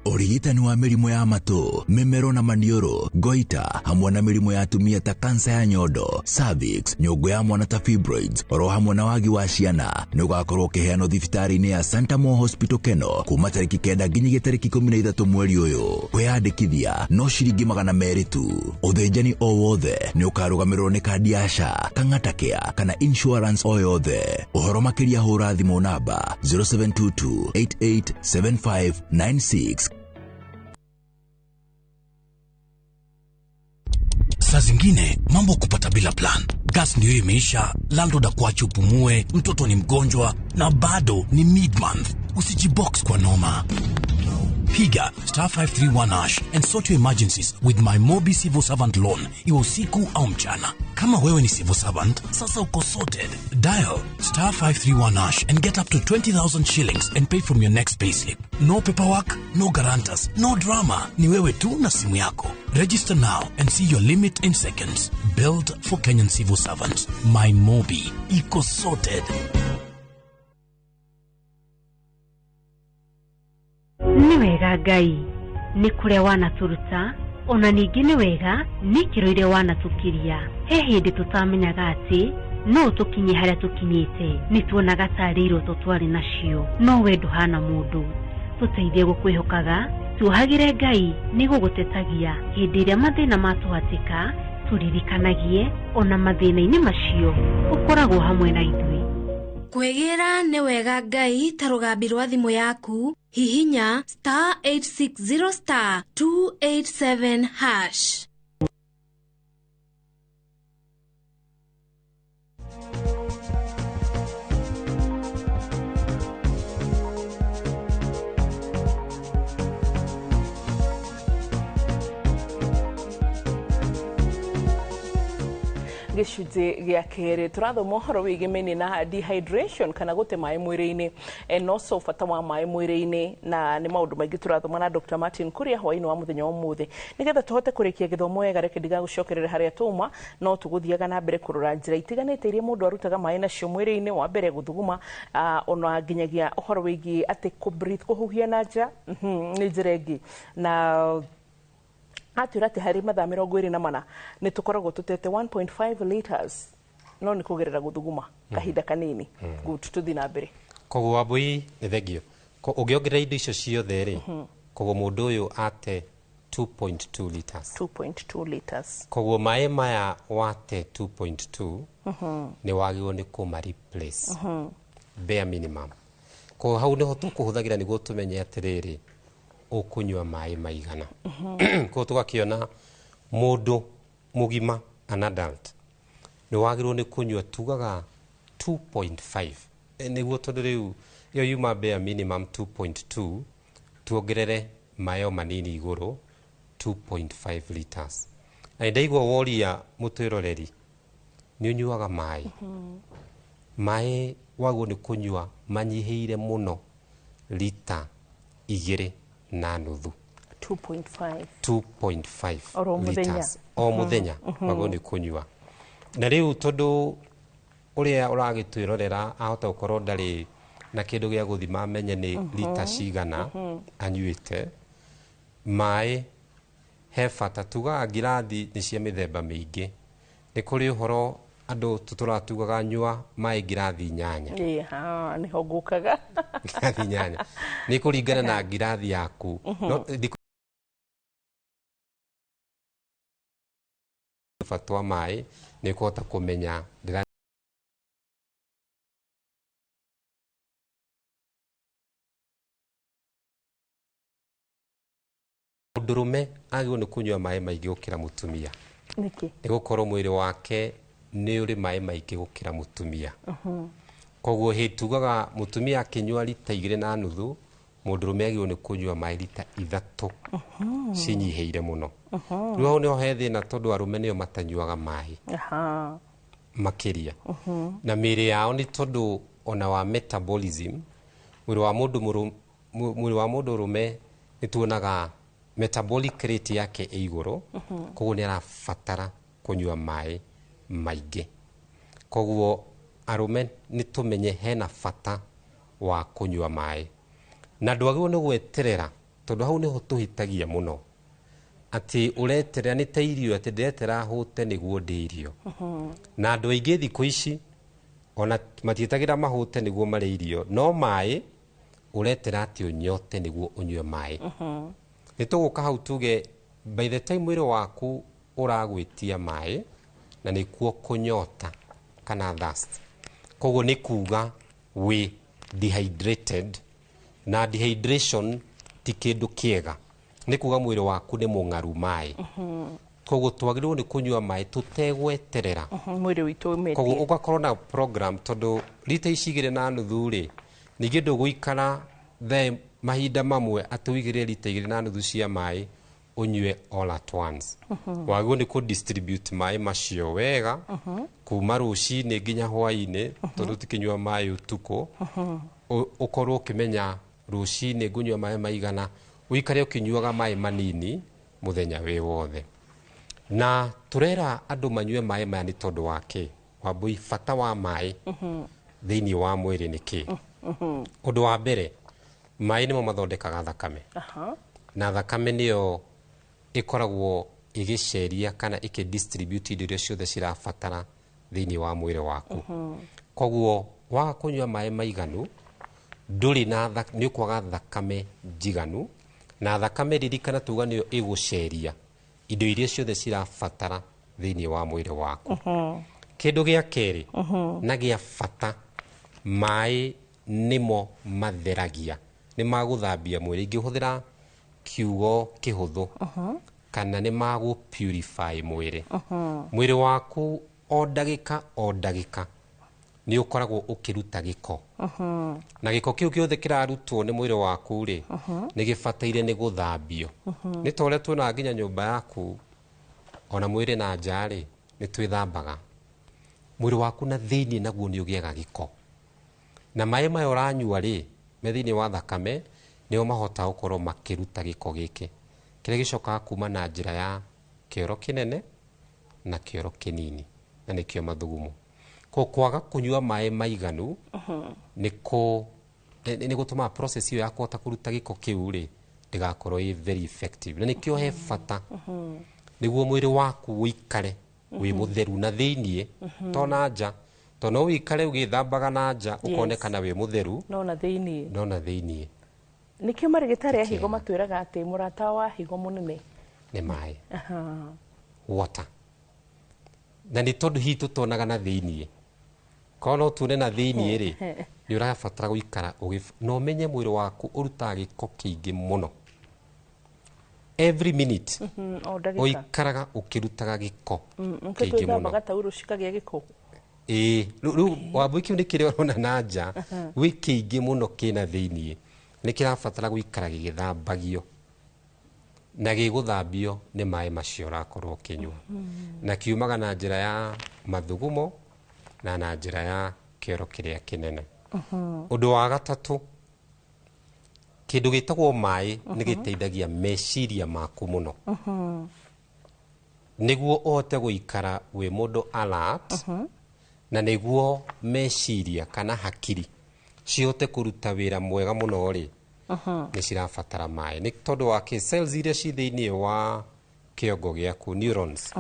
Ũrigitani wa mĩrimũ ya matũ, mĩmero na maniũrũ, goita, hamwe na mĩrimũ ya atumia ta kansa ya nyondo, cervix, nyũngũ ya mwana ta fibroids, oro hamwe na wagi wa ciana, nĩ ũgakorwo ũkĩheanwo thibitarĩ-inĩ ya Santa Mo Hospital Keno kuma tarĩki 9 nginyagia tarĩki 13 mweri ũyũ. Kwĩyandĩkithia no ciringi 200 tu. Ũthĩnjani o wothe nĩ ũkarũgamĩrĩrwo nĩ kandi ya SHA, Kang'ata Care kana insurance o yothe. Ũhoro makĩria hũra thimũ namba 0722 887596. Saa zingine mambo kupata bila plan. Gas ndio imeisha, landlord akuache upumue, mtoto ni mgonjwa na bado ni mid-month. Usijibox kwa noma. Piga star 531 hash and sort your emergencies with my Mobi Civil Servant Loan, iwe usiku au mchana. Kama wewe ni civil servant, sasa uko sorted. Dial star 531 hash and get up to 20,000 shillings and pay from your next payslip. No paperwork, no guarantors, no drama. Ni wewe tu na simu yako. Register now and see your limit in seconds. Built for Kenyan civil servants. My Mobi. Iko sorted. Nĩ wega Ngai nĩ kũrĩa wanatũruta, ona ningĩ nĩ wega nĩ ikĩro iria wanatũkiria. He hĩndĩ tũtamenyaga atĩ no tũkinye harĩa tũkinyĩte, nĩ tuonaga tarĩ iroto twarĩ nacio, no we ndũhana mũndũ. Tũteithie gũkwĩhokaga, tuohagĩre Ngai nĩ gũgũtetagia hĩndĩ ĩrĩa mathĩna matũhatĩka, tũririkanagie ona mathĩna-inĩ macio ũkoragwo hamwe na ithuĩ. Kwĩgĩra nĩ wega Ngai ta rũgambi rwa thimũ yaku, hihinya star 860 star 287 hash. Gĩcunjĩ gĩa kerĩ tũrathoma ũhoro wĩgiĩ mĩni na dehydration kana gũte maĩ mwĩrĩ-inĩ, and also bata wa maĩ mwĩrĩ-inĩ, na nĩ maũndũ maingĩ tũrathoma na Dr. Martin Kuria hwaĩ-inĩ wa mũthenya wa ũmũthĩ. Nĩgetha tũhote kũrĩkia gĩthomo wega, reke ndigagũcokerere harĩa tũma, no tũgũthiaga na mbere kũrora njĩra itiganĩte iria mũndũ arutaga maĩ nacio mwĩrĩ-inĩ. Wa mbere gũthuguma, ona nginyagia ũhoro wĩgiĩ atĩ kũ-breathe, kũhuhia na nja, nĩ njĩra ĩngĩ. Na atwĩra atĩ harĩ mathaa 24 nĩ tũkoragwo tũtete 1.5 liters, no nĩ kũgerera gũthuguma kahinda kanini. Good, tũthiĩ na mbere. Koguo Wambui nĩ thengio. Ũngĩongerera indo icio ciothe rĩ, koguo mũndũ ũyũ ate 2.2 liters. 2.2 liters. Koguo maĩ maya wate 2.2 nĩ wagĩrĩirwo nĩ kũma replace bare minimum. Koguo hau nĩho tũkũhũthagĩra nĩguo tũmenye atĩrĩrĩ ũkũnyua maĩ maigana. Koguo tũgakĩona mũndũ mũgima, an adult, nĩ wagĩrĩirwo nĩ kũnyua tugaga 2.5 nĩguo, tondũ rĩu ĩyo yuma bare minimum 2.2, tuongerere maĩ o manini igũrũ 2.5 liters. Na nĩ ndaigua woria mũtwĩroreri nĩ ũnyuaga maĩ. Maĩ wagwo nĩ kũnyua manyihĩire mũno lita 2.5, 2.5. 2.5 Oro mũthenya. Liters o mũthenya wagwo nĩ kũnyua. Na rĩu tondũ ũrĩa ũragĩtwĩrorera ahota gũkorwo ndarĩ na kĩndũ gĩa gũthima amenye nĩ lita cigana anyuĩte maĩ, he bata tugaga ngirathi nĩ cia mĩthemba mĩingĩ. Nĩ kũrĩ ũhoro andũ tũtũratugaga nyua maĩ ngirathi 8. Ĩĩ, ha, nĩho ngũkaga. Ngirathi 8 nĩ kũringana na ngirathi yaku. No thikũ bata wa maĩ nĩ kũhota kũmenya ndĩra mũndũrũme agĩrĩirwo nĩ kũnyua maĩ maingĩ gũkĩra mũtumia. Nĩkĩ? Nĩ gũkorwo mwĩrĩ wake nĩ ũrĩ maĩ maingĩ gũkĩra mũtumia. Koguo hĩ tugaga mũtumia akĩnyua rita 2.5, mũndũrũme agĩrĩirwo nĩ kũnyua maĩ rita 3 cinyihĩire mũno. Rĩu hau nĩho he thĩna, tondũ arũme nĩo matanyuaga maĩ makĩria na mĩĩrĩ yao, nĩ tondũ ona wa metabolism mwĩrĩ wa mũndũ mwĩrĩ wa mũndũ ũrũme nĩ tuonaga metabolic rate yake ĩ igũrũ, koguo nĩ arabatara kũnyua maĩ maingĩ. Koguo arũme nĩ tũmenye hena bata wa kũnyua maĩ, na ndwagĩrĩirwo nĩ gweterera, tondũ hau nĩho tũhĩtagia mũno, atĩ ũreterera nĩ ta irio, atĩ ndĩretera hũte nĩguo ndĩe irio. Na andũ aingĩ thikũ ici ona matiĩtagĩra mahũte nĩguo marĩe irio, no maĩ ũretera atĩ ũnyote nĩguo ũnyue maĩ. Nĩ tũgũka hau tuge by the time mwĩrĩ waku ũragwĩtia maĩ, na nĩkuo kũnyota kana thirst, koguo nĩ kuga wĩ dehydrated. Na dehydration ti kĩndũ kĩega, nĩ kuga mwĩrĩ waku nĩ mũng'aru maĩ. Koguo twagĩrĩirwo nĩ kũnyua maĩ tũtegweterera Mwĩrĩ witũ koguo ũmĩtie. Ũgakorwo na program, tondũ rita ici 2.5 rĩ, ningĩ ndũgũikara the mahinda mamwe atĩ ũigĩrĩre rita 2.5 cia maĩ ũnyue all at once. Wagĩrĩirwo nĩ kũ distribute maĩ macio wega kuma rũcinĩ nginya hwainĩ, tondũ tikĩnyua maĩ ũtukũ. Ũkorwo ũkĩmenya rũcinĩ ngũnyua maĩ maigana, ũikare ũkĩnyuaga maĩ manini mũthenya wĩ wothe. Na tũrera andũ manyue maĩ maya nĩ tondũ wa kĩ, Wambui? Bata wa maĩ thĩinĩ wa mwĩrĩ nĩ kĩ? Ũndũ wa mbere, maĩ nĩmo mathondekaga thakame, na thakame nĩyo ĩkoragwo ĩgĩceria kana ĩkĩ-distribute indo iria ciothe cirabatara thĩinĩ wa mwĩrĩ waku. Koguo waga kũnyua maĩ maiganu, ndũrĩ na nĩ ũkwaga thakame njiganu, na thakame ririkana tuga nĩyo ĩgũceria indo iria ciothe cirabatara thĩinĩ wa mwĩrĩ waku. Kĩndũ gĩa kerĩ na gĩa bata, maĩ nĩmo matheragia, nĩ magũthambia mwĩrĩ, ingĩhũthĩra kiugo kĩhũthũ, kana nĩ magũ purify mwĩrĩ. Mwĩrĩ waku o ndagĩka o ndagĩka nĩ ũkoragwo ũkĩruta gĩko, na gĩko kĩu gĩothe kĩrarutwo nĩ mwĩrĩ waku rĩ, nĩ gĩbataire nĩ gũthambio. Nĩ ta ũrĩa tuonaga nginya nyũmba yaku ona mwĩrĩ na nja rĩ, nĩ twĩthambaga. Mwĩrĩ waku na thĩinĩ naguo nĩ ũgĩaga gĩko, na maĩ maya ũranyua rĩ, me thĩinĩ wa thakame, nĩo mahotaga gũkorwo makĩruta gĩko gĩkĩ kĩrĩa gĩcokaga kuma na njĩra ya kĩoro kĩnene na kĩoro kĩnini, na nĩkĩo mathugumo. Ko kwaga kũnyua maĩ maiganu nĩ kũ nĩ gũtũmaga process ĩyo ya kũhota kũruta gĩko kĩu rĩ, ndĩgakorwo ĩ very effective. Na nĩkĩo he bata nĩguo mwĩrĩ waku ũikare wĩ mũtheru na thĩiniĩ to na nja, to no ũikare ũgĩthambaga na nja ũkonekana wĩ mũtheru, no na thĩiniĩ no na thĩiniĩ Nĩkĩo marĩgĩtarĩ a higo Kĩega. matwĩraga atĩ mũrata wa higo mũnene nĩ maĩ, water. Na nĩ tondũ hihi tũtonaga na thĩiniĩ. Korwo no tuone na thĩiniĩ rĩ, nĩ ũrabatara gũikara na ũmenye mwĩrĩ waku ũrutaga gĩko kĩingĩ mũno every minute. O ndagĩka. Ũikaraga ũkĩrutaga gĩko Nĩkĩo kĩingĩ mũno. twĩthambaga taurũ cikagĩa gĩko. Ĩĩ, rĩu Wambui, kĩu nĩ kĩrĩa ũrona na nja gwĩ kĩingĩ mũno kĩna thĩiniĩ, nĩ kĩrabatara gũikara gĩgĩthambagio, na gĩgũthambio nĩ maĩ macio ũrakorwo ũkĩnyua, na kiumaga na njĩra ya mathugumo na njĩra ya kĩoro kĩrĩa kĩnene. Ũndũ wa gatatũ, Kĩndũ gĩtagwo maĩ nĩ gĩteithagia meciria maku mũno, nĩguo ũhote gũikara wĩ mũndũ alert, na nĩguo meciria kana hakiri cihote kũruta wĩra mwega mũno rĩ, nĩ cirabatara maĩ. Nĩ tondũ wa kĩ? Cells iria ci thĩinĩ wa kĩongo gĩaku, neurons,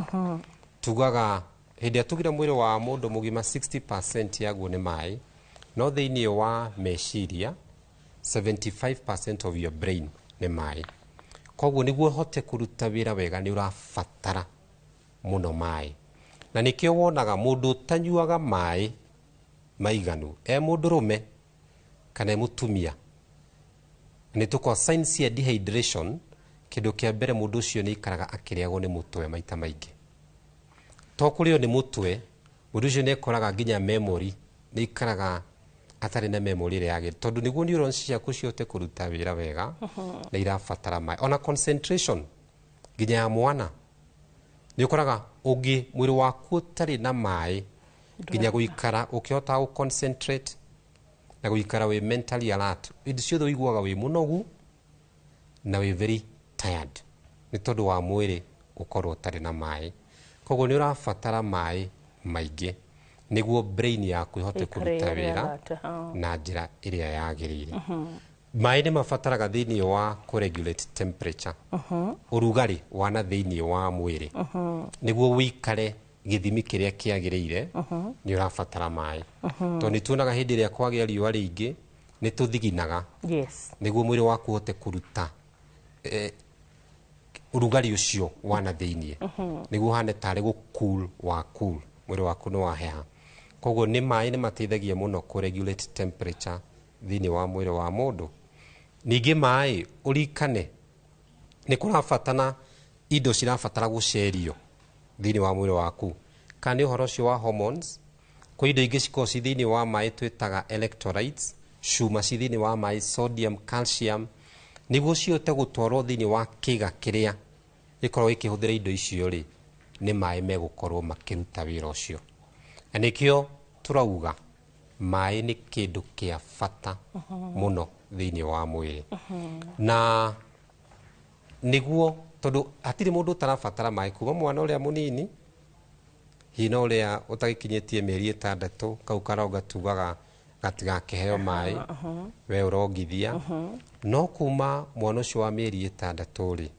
tugaga hĩndĩ ĩrĩa tugire mwĩrĩ wa mũndũ mũgima 60% yaguo nĩ maĩ, no thĩinĩ wa meciria 75% of your brain nĩ maĩ. Koguo nĩguo ũhote kũruta wĩra wega nĩ ũrabatara mũno maĩ, na nĩkĩo wonaga mũndũ ũtanyuaga maĩ maiganu, e mũndũrũme kana e mũtumia, nĩ tũkorwo signs cia dehydration. Kĩndũ kĩa mbere, mũndũ ũcio nĩ aikaraga akĩrĩagwo nĩ mũtwe maita maingĩ. To kũrĩo nĩ mũtwe, mũndũ ũcio nĩ ekoraga nginya memory, nĩ aikaraga atarĩ na memory ĩrĩa yagĩrĩire, tondũ nĩguo neurons ciaku cihote kũruta wĩra wega nĩ irabatara maĩ. Ona concentration nginya ya mwana, nĩ ũkoraga ũngĩ mwĩrĩ waku ũtarĩ na maĩ, nginya gũikara ũkĩhota gũ concentrate na gũikara wĩ mentally alert, hĩndĩ ciothe ũiguaga wĩ mũnogu na wĩ very tired, nĩ tondũ wa mwĩrĩ gũkorwo ũtarĩ na maĩ. Koguo nĩ ũrabatara maĩ maingĩ nĩguo brain yaku ĩhote ĩikare kũruta ĩrĩ wĩra alert, ha. na njĩra ĩrĩa yagĩrĩire. Maĩ nĩ mabataraga thĩinĩ wa kũregulate temperature, ũrugarĩ wa na thĩinĩ wa mwĩrĩ, nĩguo wĩikare gĩthimi kĩrĩa kĩagĩrĩire nĩ ũrabatara maĩ, tondũ nĩ tuonaga hĩndĩ ĩrĩa kwagĩa riũa rĩingĩ nĩ tũthiginaga. Nĩguo mwĩrĩ waku ũhote kũruta ũrugarĩ ũcio wa na thĩinĩ, nĩguo ũhane tarĩ gũ cool wa cool, mwĩrĩ waku nĩ waheha. Koguo nĩ maĩ nĩ mateithagia mũno kũ regulate temperature thĩinĩ wa mwĩrĩ wa mũndũ. Ningĩ maĩ, ũrikane nĩ kũrabatana indo cirabatara gũcerio thĩinĩ wa mwĩrĩ waku, kana nĩ ũhoro ũcio wa hormones. Kwĩ indo ingĩ cikoragwo ci thĩinĩ wa maĩ twĩtaga electrolytes, cuma ci thĩinĩ wa maĩ, sodium, calcium, nĩguo cihote gũtwarwo thĩinĩ wa kĩga kĩrĩa gĩkoragwo gĩkĩhũthĩra indo icio rĩ, nĩ maĩ megũkorwo makĩruta wĩra ũcio. Na nĩkĩo tũrauga maĩ nĩ kĩndũ kĩa bata mũno thĩinĩ wa mwĩrĩ, na nĩguo tondũ hatirĩ mũndũ ũtarabatara maĩ, kuma mwana ũrĩa mũnini, hihi na ũrĩa ũtagĩkinyĩtie mĩeri 6, kau karonga tugaga gatigakĩheo maĩ, we ũrongithia, no kuma mwana ũcio wa mĩeri 6 rĩ,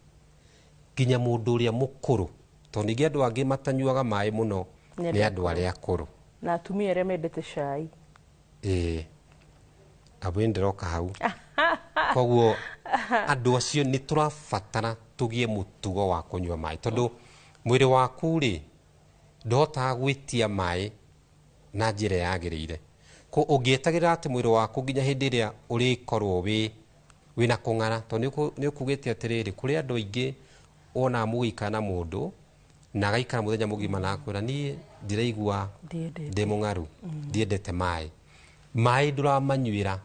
nginya mũndũ ũrĩa mũkũrũ, tondũ ningĩ andũ angĩ matanyuaga maĩ mũno nĩ nĩ andũ arĩa akũrũ na atumia arĩa mendete cai. Ĩĩ, ambũi ndĩroka hau. Koguo andũ acio nĩ tũrabatara tũgĩe mũtugo wa kũnyua maĩ, tondũ mwĩrĩ waku rĩ, ndũhotaga gwĩtia maĩ na njĩra yagĩrĩire. Ko ũngĩetagĩrĩra atĩ mwĩrĩ waku nginya hĩndĩ ĩrĩa ũrĩkorwo wĩ wĩna kũng'ara, tondũ nĩ ũkugĩte atĩrĩrĩ, kũrĩ andũ aingĩ wonaga mũgĩikara na mũndũ na agaikara mũthenya mũgima na akwĩra, "Niĩ ndiraigua Ndiendete. ndĩ mũng'aru, ndiendete maĩ." Maĩ ndũramanyuĩra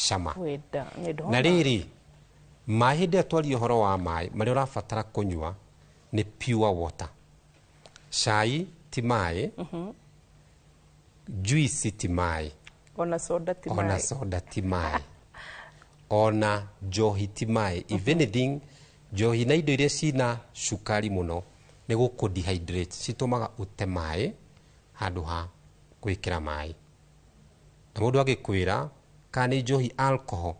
cama. Wenda nĩ Na ndona. rĩrĩ, maĩ, hĩndĩ ĩrĩa twaria ũhoro wa maĩ marĩa ũrabatara kũnyua nĩ pure water. Cai ti maĩ, juice ti maĩ, ona soda ti ona maĩ. Soda ti maĩ, ona njohi ti maĩ. If anything, njohi na indo iria cina cukari mũno nĩ gũkũ dehydrate, citũmaga ũte maĩ handũ ha gwĩkĩra maĩ. Na mũndũ agĩkwĩra kana nĩ njohi, alcohol,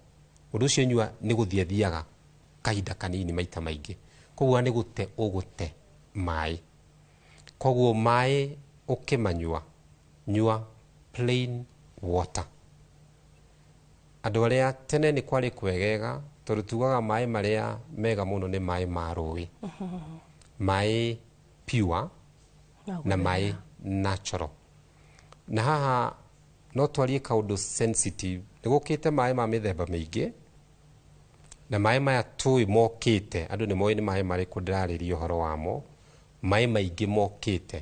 mũndũ ũcio nyua nĩ gũthiĩ athiaga kahinda kanini maita maingĩ, koguo nĩ gũte ũgũte maĩ. Koguo maĩ ũkĩmanyua, nyua plain water. Andũ arĩa tene nĩ kwarĩ kwegega, tondũ tugaga maĩ marĩa mega mũno nĩ maĩ ma rũĩ, maĩ pure na maĩ natural. Na haha no twarie kaũndũ sensitive. Nĩ gũkĩte maĩ ma mĩthemba mĩingĩ, na maĩ maya tũĩ mokĩte, andũ nĩ moĩ nĩ maĩ marĩkũ ndĩrarĩria ũhoro wamo. Maĩ maingĩ mokĩte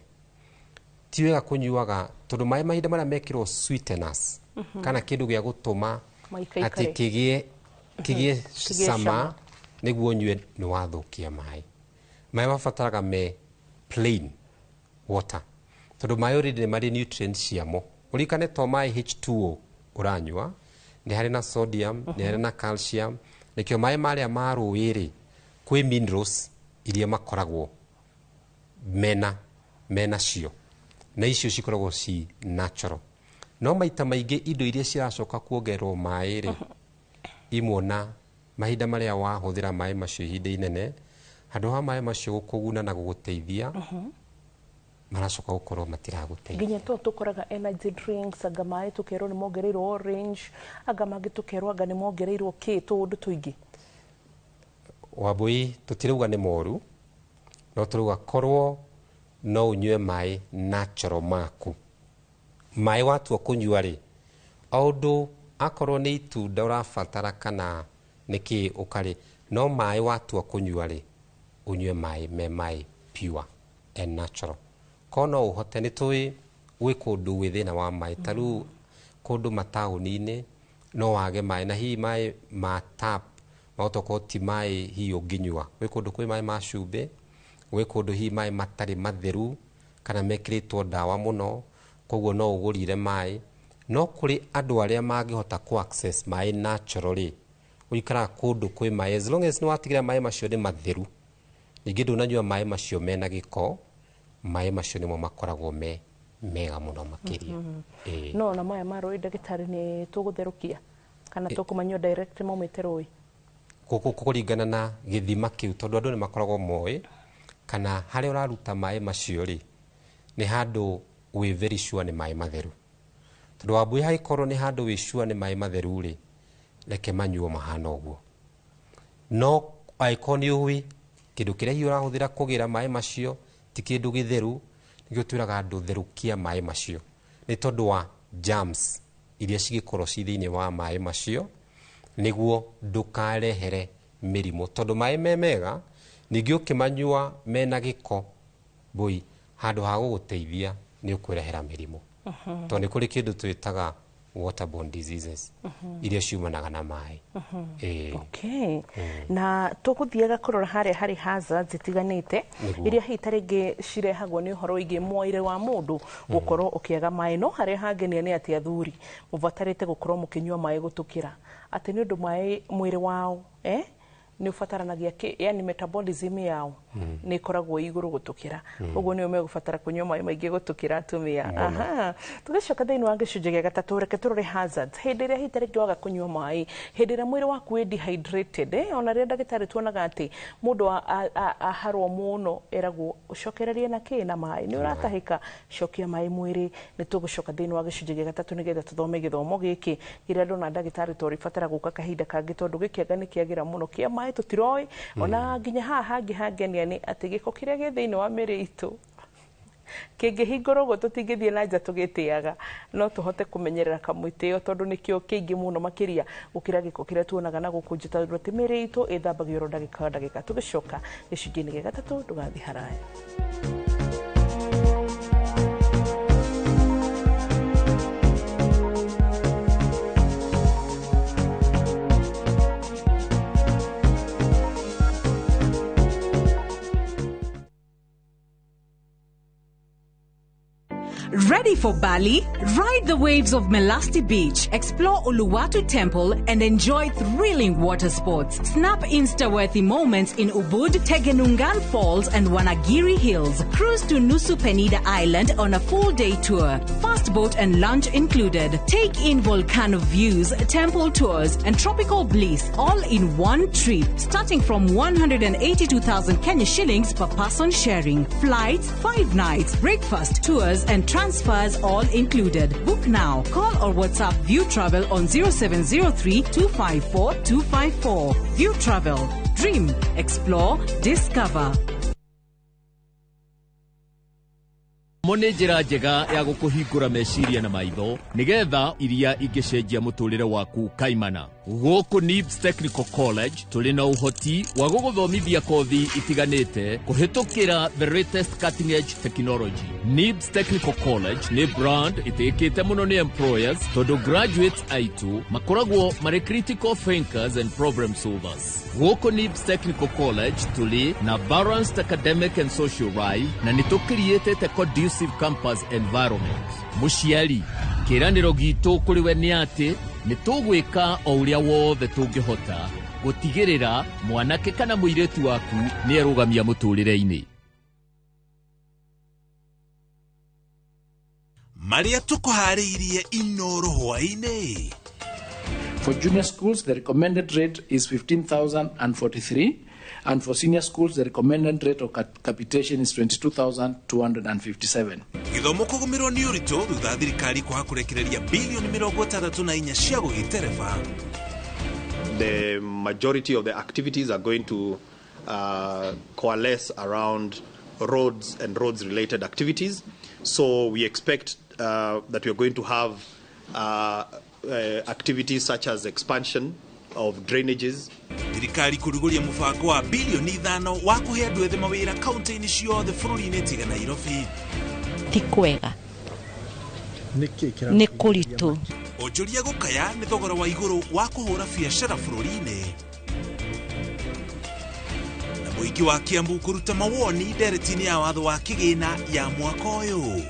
ti wega kũnyuaga, tondũ maĩ mahinda marĩa mekĩrwo sweeteners kana kĩndũ gĩa gũtũma Maikaikare. atĩ kĩgĩe Kĩgĩe cama cama. nĩguo ũnyue, nĩ wathũkia maĩ. Maĩ mabataraga me plain water, tondũ maĩ already nĩ marĩ nutrients ciamo. Ũririkane to maĩ H2O ũranyua, nĩ harĩ na sodium, nĩ harĩ na calcium, Nĩkĩo maĩ marĩa ma rũĩ rĩ, kwĩ minerals iria makoragwo mena cio, na icio cikoragwo ci natural. No maita maingĩ indo iria ciracoka kuongererwo maĩ rĩ, imwe na mahinda marĩa wahũthĩra maĩ macio ihinda inene, handũ ha maĩ macio gũkũguna na gũgũteithia, maracoka gũkorwo matiragũteithia. Nginya to tũkoraga energy drinks, anga maĩ tũkerwo nĩ mongereirwo orange, anga mangĩ tũkerwo anga nĩ mongereirwo kĩ, tũũndũ tũingĩ. Wambui, tũtirauga nĩ moru, no tũrauga korwo no ũnyue maĩ natural maku. Maĩ watua kũnyua rĩ, o ũndũ akorwo nĩ itunda ũrabatara kana nĩ kĩ ũkarĩ, no maĩ watua kũnyua rĩ, ũnyue maĩ me maĩ pure and natural. Korwo no ũhote, nĩ tũĩ gwĩ kũndũ gwĩ thĩna wa maĩ, ta rĩu kũndũ mataũni-inĩ no wage maĩ, na hihi maĩ ma tap mahota gũkorwo ti maĩ hihi ũngĩnyua. Gwĩ kũndũ kwĩ maĩ ma cumbĩ, gwĩ kũndũ hihi maĩ matarĩ matheru kana mekĩrĩtwo ndawa mũno, koguo no ũgũrire maĩ. No kũrĩ andũ arĩa mangĩhota kũ access maĩ natural rĩ, ũikaraga kũndũ kwĩ maĩ, as long as nĩ watigĩrĩra maĩ macio nĩ matheru, ningĩ ndũnanyua maĩ macio mena gĩko, maĩ macio nĩmo makoragwo me mega mũno makĩria. Ĩĩ. No na maya ma rũĩ, ndagĩtarĩ, nĩ tũgũtherũkia kana tũkũmanyua direct maumĩte rũĩ? Kũringana na gĩthima kĩu, tondũ andũ nĩ makoragwo moĩ kana harĩa ũraruta maĩ macio rĩ, nĩ handũ wĩ very sure nĩ maĩ matheru. Tondũ Wambui, hangĩkorwo nĩ handũ wĩ sure nĩ maĩ matheru rĩ, reke manyuo mahana ũguo. No angĩkorwo nĩ ũĩ kĩndũ kĩrĩa hihi ũrahũthĩra kũgĩra maĩ macio ti kĩndũ gĩtheru, nĩkĩo twĩraga andũ therũkia maĩ macio, nĩ tondũ wa germs iria cingĩkorwo ci thĩinĩ wa maĩ macio, nĩguo ndũkarehere mĩrimũ. Tondũ maĩ me mega, ningĩ ũkĩmanyua mena gĩko mbũi, handũ ha gũgũteithia nĩ ũkwĩrehera mĩrimũ, tondũ nĩ kũrĩ kĩndũ twĩtaga waterborne diseases iria ciumanaga na maĩ. Ĩĩ. Okay. Na tũgũthiaga kũrora harĩa harĩ hazards itiganĩte iria hihi ta rĩngĩ cirehagwo nĩ ũhoro wĩgiĩ mwĩrĩ wa mũndũ gũkorwo ũkĩaga maĩ. No harĩa hangenia nĩ atĩ athuri mũbatarĩte gũkorwo mũkĩnyua maĩ gũtũkĩra, atĩ nĩ ũndũ maĩ mwĩrĩ wao nĩ ũbataranagia yani metabolism yao nĩ ĩkoragwo ĩ igũrũ gũtũkĩra, ũguo nĩo megũbatara kũnyua maĩ maingĩ gũtũkĩra atumia. Aha, tũgĩcoka thĩinĩ wa gĩcunjĩ gĩa gatatũ, reke tũrore hazards hĩndĩ ĩrĩa hihi ta rĩngĩ waga kũnyua maĩ, hĩndĩ ĩrĩa mwĩrĩ waku wĩ dehydrated, ona rĩrĩa ndagĩtarĩ tuonaga atĩ mũndũ aharwo mũno eragwo ũcokererie na kĩ, na maĩ, nĩ ũratahĩka, cokia maĩ mwĩrĩ. Nĩ tũgũcoka thĩinĩ wa gĩcunjĩ gĩa gatatũ nĩgetha tũthome gĩthomo gĩkĩ kĩrĩa ndona ndagĩtarĩ tũrĩbatara gũka kahinda kangĩ, tondũ gĩkĩanga nĩ kĩagĩra mũno kĩa maĩ tũtiroĩ. Ona nginya haha hangĩ hangenia nĩ atĩ gĩko kĩrĩa gĩ thĩinĩ wa mĩrĩ itũ kĩngĩhingũrwo ũguo tũtingĩthiĩ na nja tũgĩtĩaga, no tũhote kũmenyerera kamũtĩ ĩyo, tondũ nĩkĩo kĩingĩ mũno makĩria gũkĩra gĩko kĩrĩa tuonaga na gũkũ nja, tondũ atĩ mĩrĩ itũ ĩthambagio oro ndagĩka o ndagĩka. Tũgĩcoka gĩcunjĩ-inĩ gĩa gatatũ, ndũgathiĩ haraya. Ready for Bali? Ride the waves of Melasti Beach, explore Uluwatu Temple, and enjoy thrilling water sports. Snap Insta-worthy moments in Ubud, Tegenungan Falls, and Wanagiri Hills. Cruise to Nusa Penida Island on a full-day tour. Fast boat and lunch included. Take in volcano views, temple tours, and tropical bliss all in one trip, starting from 182,000 Kenya shillings per person sharing. Flights, 5 nights, breakfast, tours, and transfers all included. Book now. Call or WhatsApp View Travel on 0703 254 254. View Travel. Dream, explore, discover. Mo nĩ njĩra njega ya gũkũhingũra meciria na maitho nĩgetha iria ingĩcenjia mũtũrĩre waku kaimana. Gũkũ NIBS Technical College tũrĩ na ũhoti wa gũgũthomithia kothi itiganĩte kũhĩtũkĩra the latest cutting edge technology. NIBS Technical College nĩ brand ĩtĩkĩte mũno nĩ employers, tondũ graduates aitũ makoragwo marĩ critical thinkers and problem solvers. Gũkũ NIBS Technical College tũrĩ na balanced academic and social life, na nĩ tũkiriĩtĩte conducive campus environment. Mũciari, kĩĩranĩro gitũ kũrĩ we nĩ atĩ nĩ tũgwĩka o ũrĩa wothe tũngĩhota Gũtigĩrĩra mwanake kana mũirĩtu waku nĩ erũgamia mũtũrĩre-inĩ. Marĩa tũkũharĩirie Inoro hwaĩ-inĩ. For junior schools, the recommended rate is 15,043, and for senior schools, the recommended rate of capitation is 22,257. Gĩthomo kũgũmĩrwo nĩ ũritũ thutha thirikari kwaga kũrekereria bilioni 64 cia gũgĩtereba. The majority of the activities are going to coalesce around roads and roads-related activities. So we expect that we are going to have activities such as expansion of drainages. Thirikari kũrugũria mũbango wa bilioni 5 wa kũhe andũ ethĩ mawĩra kaunti-inĩ ciothe bũrũri-inĩ tiga Nairobi. Ti kwega. Nĩ kũritũ. Onjoria gũkaya nĩ thogora wa igũrũ wa kũhũra biacara bũrũri-inĩ. Na mũingĩ wa Kiambu kũruta mawoni ndereti-inĩ ya watho wa kĩgĩna ya mwaka ũyũ.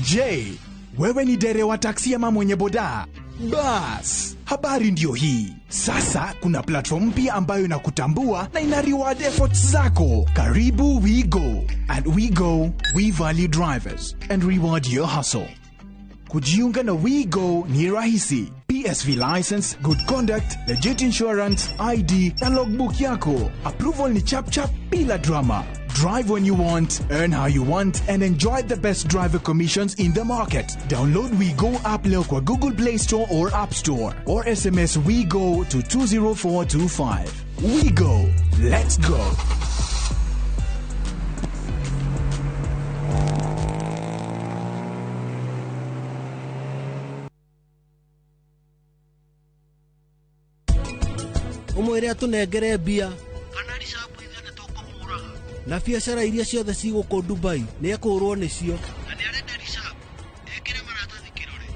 Je, wewe ni dereva taksi ama mwenye boda? Bas, habari ndio hii. Sasa kuna platform mpya ambayo inakutambua na ina reward efforts zako. Karibu WeGo. At WeGo, we value drivers and reward your hustle. Kujiunga na WeGo ni rahisi. PSV license, good conduct, legit insurance, ID na logbook yako. Approval ni chap chap bila drama. Drive when you want, earn how you want, and enjoy the best driver commissions in the market. Download WeGo app leo kwa Google Play Store or App Store, or SMS WeGo to 20425. WeGo. Let's go. Umwire atunengere mbia na biacara iria ciothe cigũkũ Dubai nĩ ekũhũrwo nĩcio. Na nĩ arenda Rishabu ekĩre maratathi kĩrore.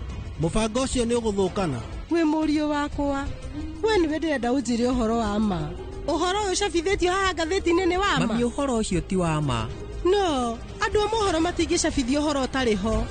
Mũbango ũcio nĩ ũgũthũkana. Wĩ mũriũ wakwa, we nĩwe ndĩrenda ũnjĩre ũhoro wa ma. Ũhoro ũyũ ũcabithĩtio haha ngathĩti-inĩ nĩ wa ma? Mami, ũhoro ũcio ti wa ma. No, andũ a mohoro matingĩcabithia ũhoro ũtarĩ ho.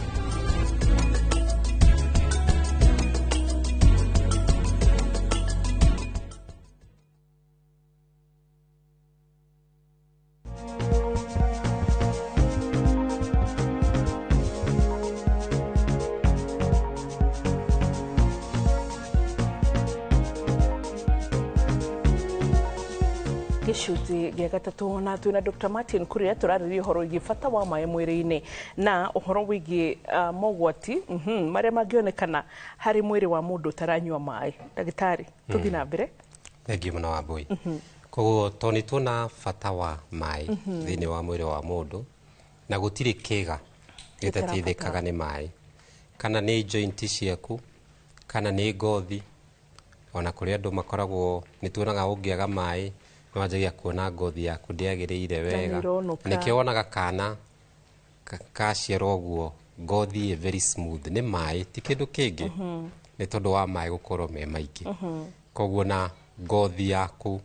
Gĩcunjĩ gĩa gatatũ na twĩna Dr. Martin Kuria tũrarĩria ũhoro wĩgiĩ bata wa maĩ mwĩrĩ-inĩ na ũhoro wĩgiĩ mogwati marĩa mangĩonekana harĩ mwĩrĩ wa mũndũ ũtaranyua maĩ. Ndagĩtarĩ, tũthiĩ na mbere. Thengiũ mũno Wambui. Koguo tondũ nĩ tuona bata wa maĩ thĩinĩ wa mwĩrĩ wa mũndũ na gũtirĩ kĩga gĩtateithĩkaga nĩ maĩ, kana nĩ joint ciaku kana nĩ ngothi. Ona kũrĩ andũ makoragwo nĩ tuonaga ũngĩaga maĩ nĩwanjagia kuona ngothi yaku ndĩagĩrĩire wega. Nĩkĩo wonaga kana kaciarwo ũguo ngothi ĩ very smooth, nĩ maĩ ti kĩndũ kĩngĩ, nĩ tondũ wa maĩ gũkorwo me maingĩ. Koguo na ngothi yaku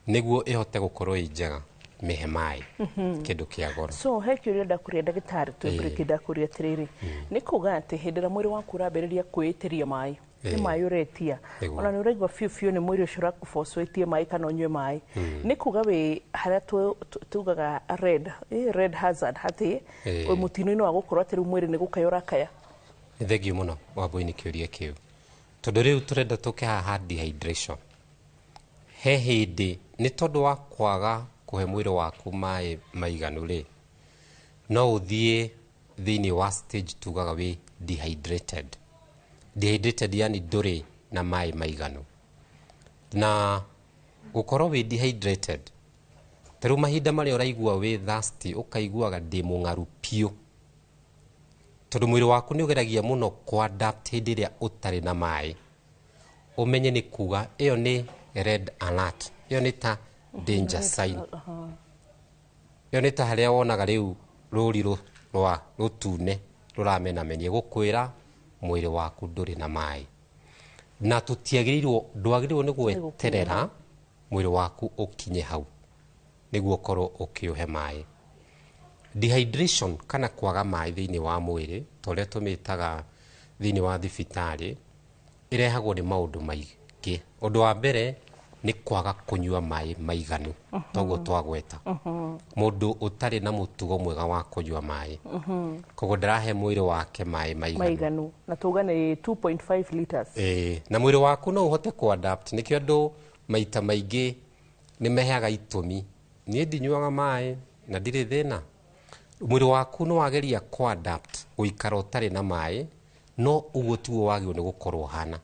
nĩguo ĩhote gũkorwo ĩ njega mĩhe maĩ, kĩndũ kĩa goro. So he kĩũria ndakũria ndagĩtarĩ, twĩ break ndakũria atĩrĩrĩ, nĩ kuga atĩ hĩndĩ ĩrĩa mwĩrĩ waku ũrambĩrĩria kwĩĩtĩria maĩ, nĩ maĩ ũretia, ona nĩ ũraigua biũ biũ nĩ mwĩrĩ ũcio ũrakũboco wĩtie maĩ kana ũnyue maĩ, nĩ kuga wĩ harĩa tugaga red, red hazard, atĩ wĩ mũtino-inĩ wa gũkorwo atĩ rĩu mwĩrĩ nĩ gũkaya ũrakaya. Nĩ thengiũ mũno Wambui nĩ kĩũria kĩu, tondũ rĩu tũrenda tũke haha dehydration. He hĩndĩ nĩ tondũ wa kwaga kũhe mwĩrĩ waku maĩ maiganu rĩ, no ũthiĩ thĩinĩ wa stage tugaga wĩ dehydrated. Dehydrated yani ndũrĩ na maĩ maiganu. Na gũkorwo wĩ dehydrated, ta rĩu mahinda marĩa ũraigua wĩ thirsty ũkaiguaga ndĩ mũng'aru piũ, tondũ mwĩrĩ waku nĩ ũgeragia mũno kũ-adapt hĩndĩ ĩrĩa ũtarĩ na maĩ. Ũmenye nĩ kuga ĩyo nĩ red alert, ĩyo nĩ ta danger sign. Ĩyo nĩ ta harĩa wonaga rĩu rũri rwa rũtune rũramenamenia gũkwĩra mwĩrĩ waku ndũrĩ na maĩ. Na tũtiagĩrĩirwo, ndwagĩrĩirwo nĩ gweterera mwĩrĩ waku ũkinye hau nĩguo ũkorwo ũkĩũhe maĩ. Dehydration kana kwaga maĩ thĩinĩ wa mwĩrĩ, ta ũrĩa tũmĩtaga thĩinĩ wa thibitarĩ, ĩrehagwo nĩ maũndũ maingĩ. Ũndũ wa mbere nĩ kwaga kũnyua maĩ maiganu, toguo twagweta. Mũndũ ũtarĩ na mũtugo mwega wa kũnyua maĩ, koguo ndarahe mwĩrĩ wake maĩ maiganu. Maiganu na tuga nĩ 2.5 liters. Ĩĩ, na mwĩrĩ waku no ũhote kũ-adapt. Nĩkĩo andũ maita maingĩ nĩ meheaga itũmi, niĩ ndinyuaga maĩ na ndirĩ thĩna. Mwĩrĩ waku nĩ wageria kũ-adapt gũikara ũtarĩ na maĩ, no ũguo tiguo wagĩrĩirwo nĩ gũkorwo ũhana.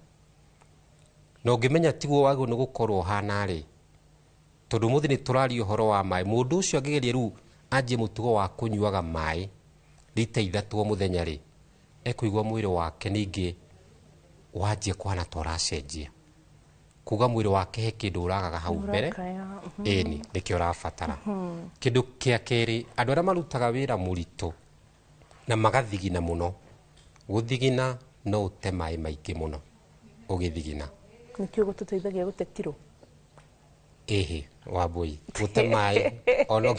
Na ũngĩmenya tiguo wagĩrĩirwo nĩ gũkorwo ũhana rĩ, tondũ ũmũthĩ nĩ tũraria ũhoro wa maĩ, mũndũ ũcio angĩgeria rĩu anjie mũtugo wa kũnyuaga maĩ rita 3 o mũthenya rĩ, ekũigua mwĩrĩ wake ningĩ wanjia kũhana ta ũracenjia, kuga mwĩrĩ wake he kĩndũ ũragaga hau mbere. Ĩni nĩkĩo ũrabatara. Kĩndũ kĩa kerĩ, andũ arĩa marutaga wĩra mũritũ na magathigina mũno, gũthigina no ũte maĩ maingĩ mũno ũgĩthigina. Nĩkĩo gũtũteithagia gũte kiro. Ĩhĩ, Wambui, gũte maĩ ona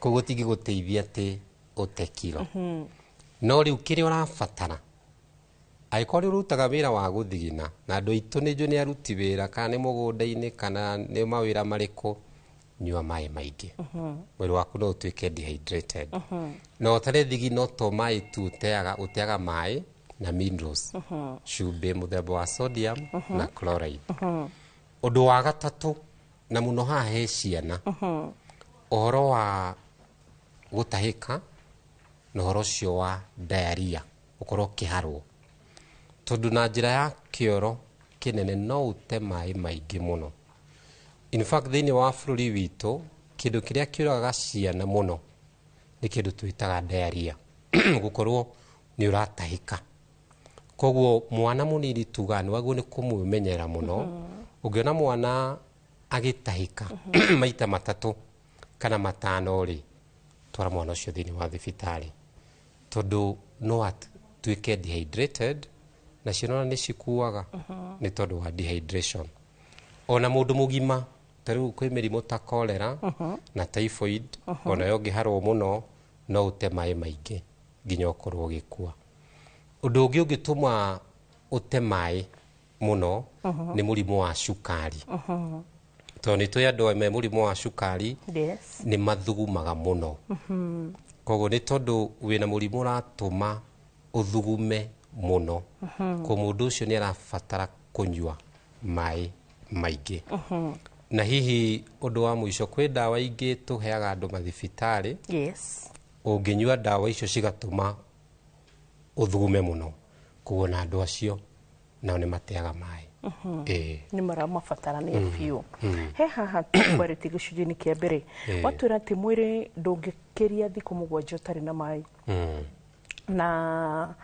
kũu gũtingĩgũteithia atĩ ũte kiro. No rĩu kĩrĩa ũrabatara, angĩkorwo nĩ ũrutaga wĩra wa gũthigina, na andũ aitũ nĩ njũĩ nĩ aruti wĩra, kana nĩ mũgũnda-inĩ kana nĩ mawĩra marĩkũ, nyua maĩ maingĩ. Mwĩrĩ waku no ũtuĩke dehydrated. Na ũtarĩ thigino to maĩ tu ũteaga, ũteaga maĩ na minerals, cumbĩ mũthemba wa sodium na chloride. Ũndũ wa gatatũ, na mũno haha he ciana, ũhoro wa gũtahĩka na ũhoro ũcio wa diarrhea, ũkorwo ũkĩharwo, tondũ na njĩra ya kĩoro kĩnene no ũte maĩ maingĩ mũno. In fact, thĩinĩ wa bũrũri witũ, kĩndũ kĩrĩa kĩũragaga ciana mũno nĩ kĩndũ twĩtaga diarrhea, gũkorwo nĩ ũratahĩka. Koguo mwana mũnini tugaga nĩ wagĩrĩirwo nĩ kũmũmenyera mũno. Ũngĩona mwana agĩtahĩka maita 3 kana 5 rĩ, twara mwana ũcio thĩinĩ wa thibitarĩ, tondũ no atuĩke dehydrated, na ciana nĩ cikuaga nĩ tondũ wa dehydration. Ona mũndũ mũgima, ta rĩu kwĩ mĩrimũ ta cholera na typhoid, onayo ũngĩharwo mũno no ũte maĩ maingĩ nginya ũkorwo ũgĩkua. Ũndũ ũngĩ ũngĩtũma ũte maĩ mũno nĩ mũrimũ wa cukari. Tondũ nĩ tũĩ andũ me mũrimũ wa cukari nĩ mathugumaga mũno. Koguo nĩ tondũ wĩna mũrimũ ũratũma ũthugume mũno, koguo mũndũ ũcio nĩ arabatara kũnyua maĩ maingĩ. Na hihi ũndũ wa mũico, kwĩ ndawa ingĩ tũheaga andũ mathibitarĩ. Ũngĩnyua ndawa icio cigatũma ũthugume mũno, koguo na andũ acio nao nĩ mateaga maĩ. Ĩĩ. Nĩ maramabatarania biũ. He haha tũkwarĩtie gĩcunjĩ-inĩ kĩa mbere, watwĩra atĩ mwĩrĩ ndũngĩkĩria thikũ 7 ũtarĩ na maĩ, na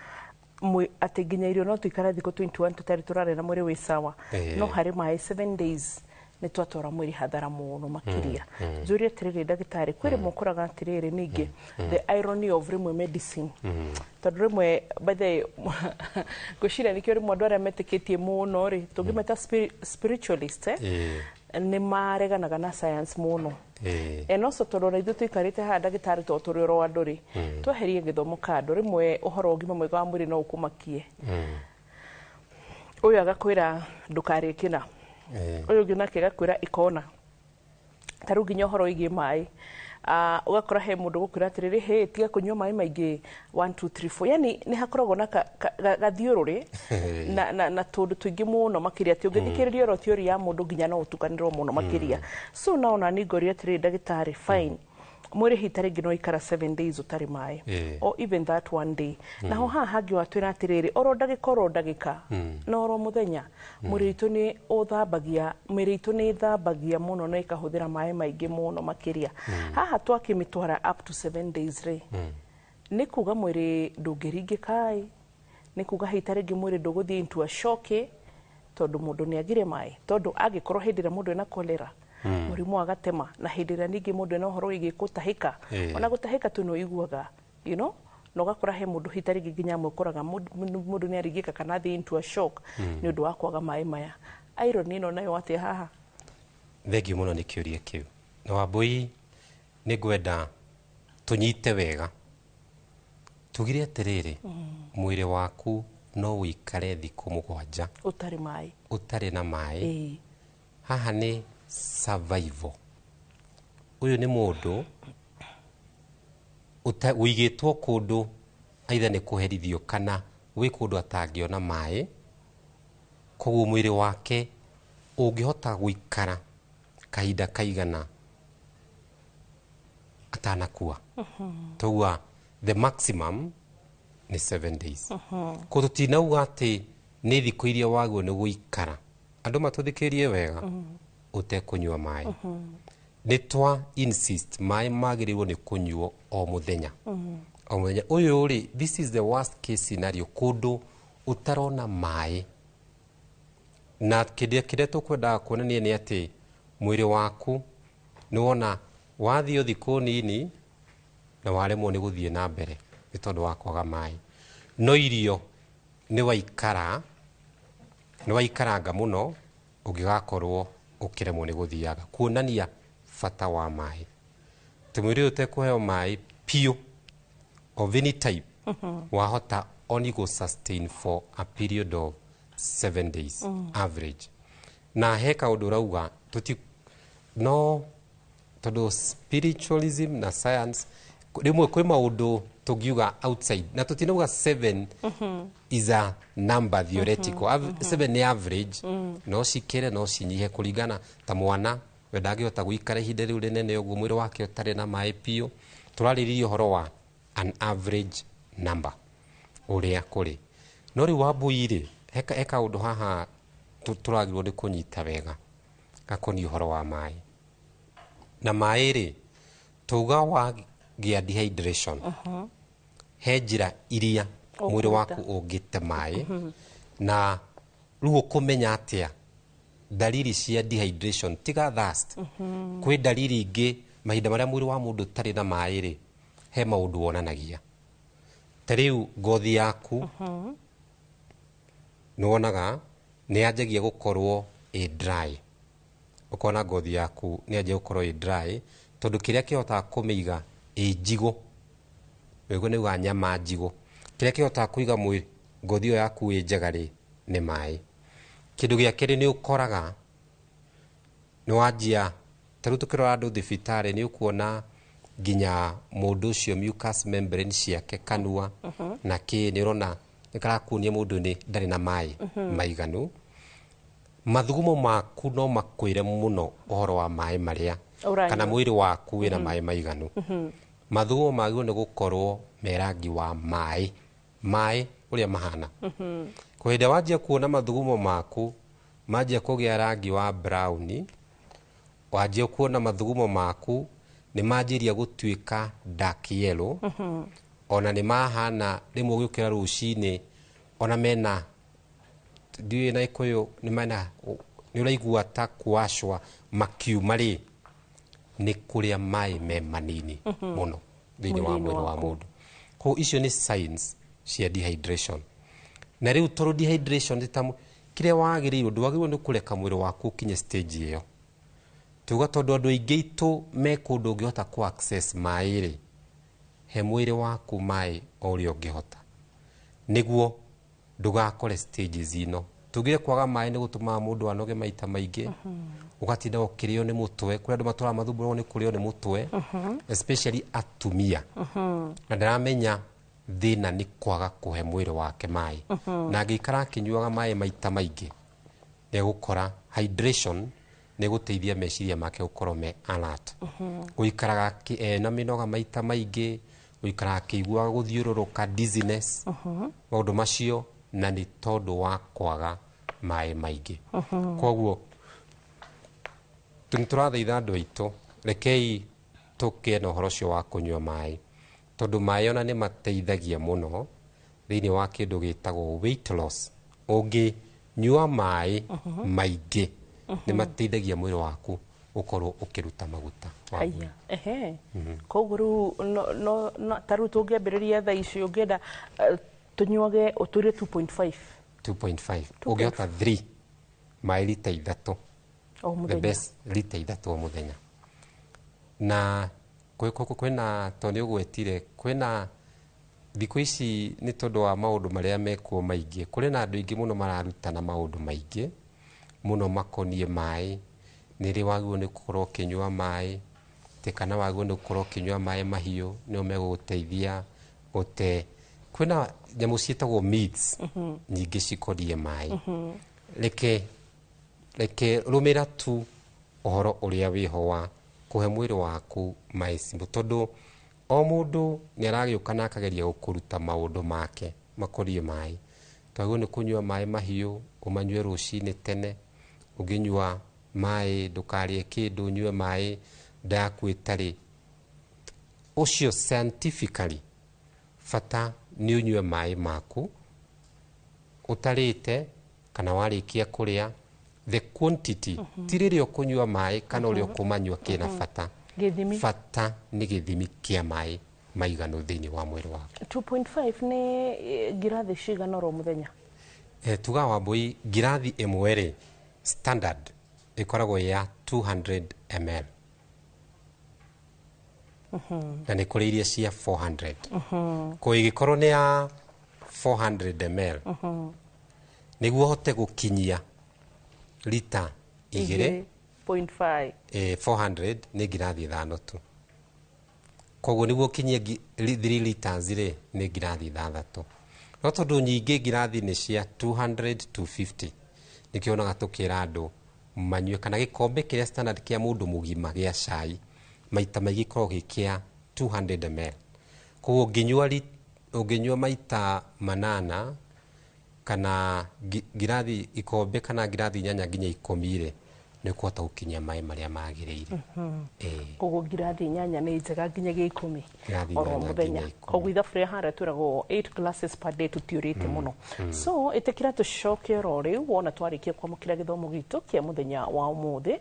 atĩ nginya irio no tũikare thikũ 21 tũtarĩ tũrarĩa na mwĩrĩ wĩ sawa, no harĩ maĩ 7 days nĩ twatwara mwĩrĩ hathara mũno makĩria. Njũrie atĩrĩrĩ ndagĩtarĩ, kwĩ rĩmwe ũkoraga atĩrĩrĩ ningĩ the irony of rĩmwe medicine, tondũ rĩmwe by the ngwĩciria nĩkĩo rĩmwe andũ arĩa metĩkĩtie mũno rĩ, tũngĩmeta spiritualist, nĩ mareganaga na science mũno. And also tondũ ona ithuĩ tũikarĩte haha ndagĩtarĩ, to tũrĩ oro andũ rĩ, tweherie gĩthomo kando, rĩmwe ũhoro wa ũgima mwega wa mwĩrĩ no ũkũmakie. Ũyũ agakwĩra ndũkarĩe kĩna, ũyũ ũngĩ nake agakwĩra ikona. Ta rĩu nginya ũhoro wĩgiĩ maĩ, ũgakora he mũndũ gũkwĩra atĩrĩrĩ, hey, tiga kũnyua maĩ maingĩ 1 2 3 4, yani nĩ hakoragwo na gathiũrũrĩ na tũndũ tũingĩ mũno makĩria, atĩ ũngĩthikĩrĩria oro theory ya mũndũ nginya no ũtukanĩrwo mũno makĩria. So naona nĩ ngoria atĩrĩrĩ ndagĩtarĩ, fine, mwĩrĩ hita rĩngĩ no ikara 7 days ũtarĩ maĩ, or even that one day. Naho haha hangĩ watwĩra atĩrĩrĩ, oro ndagĩka oro ndagĩka na oro mũthenya, mwĩrĩ witũ nĩ ũthambagia, mwĩrĩ witũ nĩ ĩthambagia mũno na ĩkahũthĩra maĩ maingĩ mũno makĩria. Haha twakĩmĩtwara up to 7 days rĩ, nĩ kuga mwĩrĩ ndũngĩringĩka ĩ, nĩ kuga hita rĩngĩ mwĩrĩ ndũgũthiĩ into a shock, tondũ mũndũ nĩ agire maĩ, tondũ angĩkorwo hĩndĩ ĩrĩa mũndũ ena cholera, mũrimũ wa gatema, na hĩndĩ ĩrĩa ningĩ mũndũ ena ũhoro wĩgiĩ gũtahĩka, ona gũtahĩka tu nĩ ũiguaga, you know, na ũgakora he mũndũ hita rĩngĩ nginya amwe ũkoraga mũndũ nĩ aringĩka kana athiĩ into a shock nĩ ũndũ wa kwaga maĩ maya. Irony ĩno nayo atĩa haha? Thengiũ mũno nĩ kĩũria kĩu. Na Wambui, nĩ ngwenda Tũnyite wega. Tugire atĩrĩrĩ, mwĩrĩ waku no ũikare thikũ 7 ũtarĩ maĩ. Ũtarĩ na maĩ. Haha nĩ survival. Ũyũ nĩ mũndũ ũigĩtwo kũndũ aitha nĩ kũherithio kana wĩ kũndũ atangĩona maĩ, koguo mwĩrĩ wake ũngĩhota gũikara kahinda kaigana atanakua. Toguo the maximum nĩ 7 days. Koguo tũtinauga atĩ nĩ thikũ iria wagĩrĩirwo nĩ gũikara. Andũ matũthikĩrĩrie wega, ũtekũnyua maĩ. Nĩ twa insist maĩ magĩrĩirwo nĩ kũnyuo o mũthenya. O mũthenya. Ũyũ rĩ, this is the worst case scenario, kũndũ ũtarona maĩ. Na kĩrĩa tũkwendaga kuonania nĩ atĩ mwĩrĩ waku nĩ wona wathiĩ thikũ nini na waremwo nĩ gũthiĩ na mbere nĩ tondũ wa kwaga maĩ. No irio nĩ waikaranga mũno ũngĩgakorwo ũkĩremwo nĩ gũthiaga, kuonania bata wa maĩ. Atĩ mwĩrĩ ũyũ ũtekũheo maĩ piũ of any type, wahota only go sustain for a period of 7 days average. Na he kaũndũ ũrauga tũti no tondũ spiritualism na science rĩmwe kwĩ maũndũ tũngiuga outside na tũtinauga 7 is a number theoretical. 7 nĩ average, no cikĩre no cinyihe kũringana ta mwana we ndangĩhota gũikara ihinda rĩu rĩnene ũguo mwĩrĩ wake ũtarĩ na maĩ piũ. Tũrarĩrĩria ũhoro wa an average number ũrĩa kũrĩ. No rĩu Wambui rĩ, he kaũndũ haha tũragĩrĩirwo nĩ kũnyita wega gakoniĩ ũhoro wa maĩ. Na maĩ rĩ, tauga wagĩa dehydration, he njĩra iria mwĩrĩ waku ũngĩte maĩ. Na rĩu ũkũmenya atĩa dalili cia dehydration tiga thirst. Kwĩ dalili ingĩ mahinda marĩa mwĩrĩ wa mũndũ ũtarĩ na maĩ rĩ, he maũndũ wonanagia. Ta rĩu ngothi yaku nĩ wonaga nĩ yanjagia gũkorwo ĩ dry. Ũkona ngothi yaku nĩ yanjagia gũkorwo ĩ dry tondũ kĩrĩa kĩhotaga kũmĩiga ĩ njigũ, ũguo nĩ uga nyama njigũ, kĩrĩa kĩhotaga kũiga ngothi ĩyo yaku ĩ njega rĩ nĩ maĩ. Kĩndũ gĩa kerĩ nĩ ũkoraga nĩ wanjia, ta rĩu tũkĩrora andũ thibitarĩ nĩ ũkuona nginya mũndũ ũcio mucous membrane ciake kanua na kĩ nĩ ũrona nĩ karakuonia mũndũ nĩ ndarĩ na maĩ maiganu. Mathugumo maku no makwĩre mũno ũhoro wa maĩ marĩa kana mwĩrĩ waku wĩna maĩ maiganu. Mathugumo magĩrĩirwo nĩ gũkorwo me rangi wa maĩ, maĩ ũrĩa mahana. Kwa hĩndĩ wanjia kuona mathugumo maku manjia kũgĩa rangi wa brown, wanjia kuona mathugumo maku nĩ manjirie gũtuĩka dark yellow, ona nĩ mahana rĩmwe ũgĩũkĩra rũcinĩ ona mena ndiũĩ na Gĩkũyũ nĩ mena nĩ ũraigua ta kuwashwa makiuma rĩ, nĩ kũrĩa maĩ me manini mũno thĩinĩ wa mwĩrĩ wa mũndũ. Koguo icio nĩ signs cia dehydration. Na rĩu tondũ dehydration nĩ ta kĩrĩa wagĩrĩirwo, ndwagĩrĩirwo nĩ kũreka mwĩrĩ waku ũkinye stage ĩyo. Tuga tondũ andũ aingĩ aitũ me kũndũ ũngĩhota kũ access maĩ rĩ, he mwĩrĩ waku maĩ o ũrĩa ũngĩhota nĩguo ndũgakore stages ino. Tugire kwaga maĩ nĩ gũtũmaga mũndũ anoge maita maingĩ, ũgatinda ũkĩrĩo nĩ mũtwe. Kũrĩ andũ matũraga mathumbũragwo nĩ kũrĩo nĩ mũtwe, especially atumia. Na ndaramenya thĩna nĩ kwaga kũhe mwĩrĩ wake maĩ. Na angĩikara akĩnyuaga maĩ maita maingĩ, nĩ egũkora hydration nĩ gũteithia meciria make gũkorwo me alert. Gũikaraga ena mĩnoga maita maingĩ, gũikaraga akĩiguaga gũthiũrũrũka, dizziness, maũndũ macio na nĩ tondũ wa kwaga maĩ maingĩ. Koguo nĩ tũrathaitha andũ aitũ, rekei tũkĩe na ũhoro ũcio wa kũnyua maĩ, tondũ maĩ ona nĩ mateithagia mũno thĩinĩ wa kĩndũ gĩtagwo weight loss. Ũngĩnyua maĩ maingĩ nĩ mateithagia mwĩrĩ waku ũkorwo ũkĩruta maguta wa mwĩrĩ. Ehe. Koguo rĩu no ta rĩu tũngĩambĩrĩria thaa ici ũngĩenda tũnyuage ũtũrie 2.5 2.5 ũngĩhota 3 maĩ lita 3 o the mũthenya. Best lita 3 o mũthenya. Na Kwĩna to nĩ ũgwetire kwĩna thikũ ici nĩ tondũ wa maũndũ marĩa mekuo maingĩ, kũrĩ na andũ aingĩ mũno mararutana maũndũ maingĩ mũno makoniĩ maĩ, nĩ rĩ wagĩrĩirwo nĩ gũkorwo ũkĩnyua maĩ, atĩ kana wagĩrĩirwo nĩ gũkorwo ũkĩnyua maĩ mahiũ nĩo megũgũteithia gũte. Kwĩna nyamũ ciĩtagwo myths nyingĩ cikoniĩ maĩ. Reke rũmĩra tu ũhoro ũrĩa wĩho wa kũhe mwĩrĩ waku maĩ simple, tondũ o mũndũ nĩ aragĩũka na akageria gũkũruta maũndũ make makoniĩ maĩ. Twagĩrĩirwo nĩ kũnyua maĩ mahiũ, ũmanyue rũcinĩ tene, ũngĩnyua maĩ ndũkarĩe kĩndũ, ũnyue maĩ nda yaku ĩtarĩ. Ũcio scientifically bata nĩ ũnyue maĩ maku ũtarĩte kana warĩkia kũrĩa, the quantity ti rĩrĩa ũkũnyua maĩ kana ũrĩa ũkũmanyua kĩna bata. Gĩthimi. Bata nĩ gĩthimi kĩa maĩ maiganu thĩinĩ wa mwĩrĩ waku. 2.5 nĩ ngirathi cigana oro mũthenya? Tuga Wambui, ngirathi ĩmwe rĩ standard ĩkoragwo ya 200 ml na nĩ kũrĩ iria cia 400. Ko ĩgĩkorwo nĩ ya 400 ml nĩguo ũhote gũkinyia lita igĩrĩ 0.5 400 nĩ ngirathi ithano tu. Koguo nĩguo ũkinyie 3 liters rĩ nĩ ngirathi ithathatũ. No tondũ nyingĩ ngirathi nĩ cia 200 250, nĩkĩo wonaga tũkĩra andũ manyue kana gĩkombe kĩrĩa standard kĩa mũndũ mũgima gĩa cai maita maingĩ gĩkoragwo gĩ kĩa 200 ml. Koguo ũngĩnyua maita manana kana ngirathi ikombe kana ngirathi 8 nginya 10 rĩ, nĩ ũkũhota gũkinyia maĩ marĩa magĩrĩire. Koguo ngirathi 8 nĩ njega nginyagia 10 Ngirathi oro 8 mũthenya. nginya 10. Koguo ithabu rĩa harĩa twĩragwo 8 glasses per day tũtiũrĩte mũno. So ĩtĩkĩra tũcoke oro rĩu wona twarĩkia kwamũkĩra gĩthomo gitũ kĩa mũthenya wa ũmũthĩ.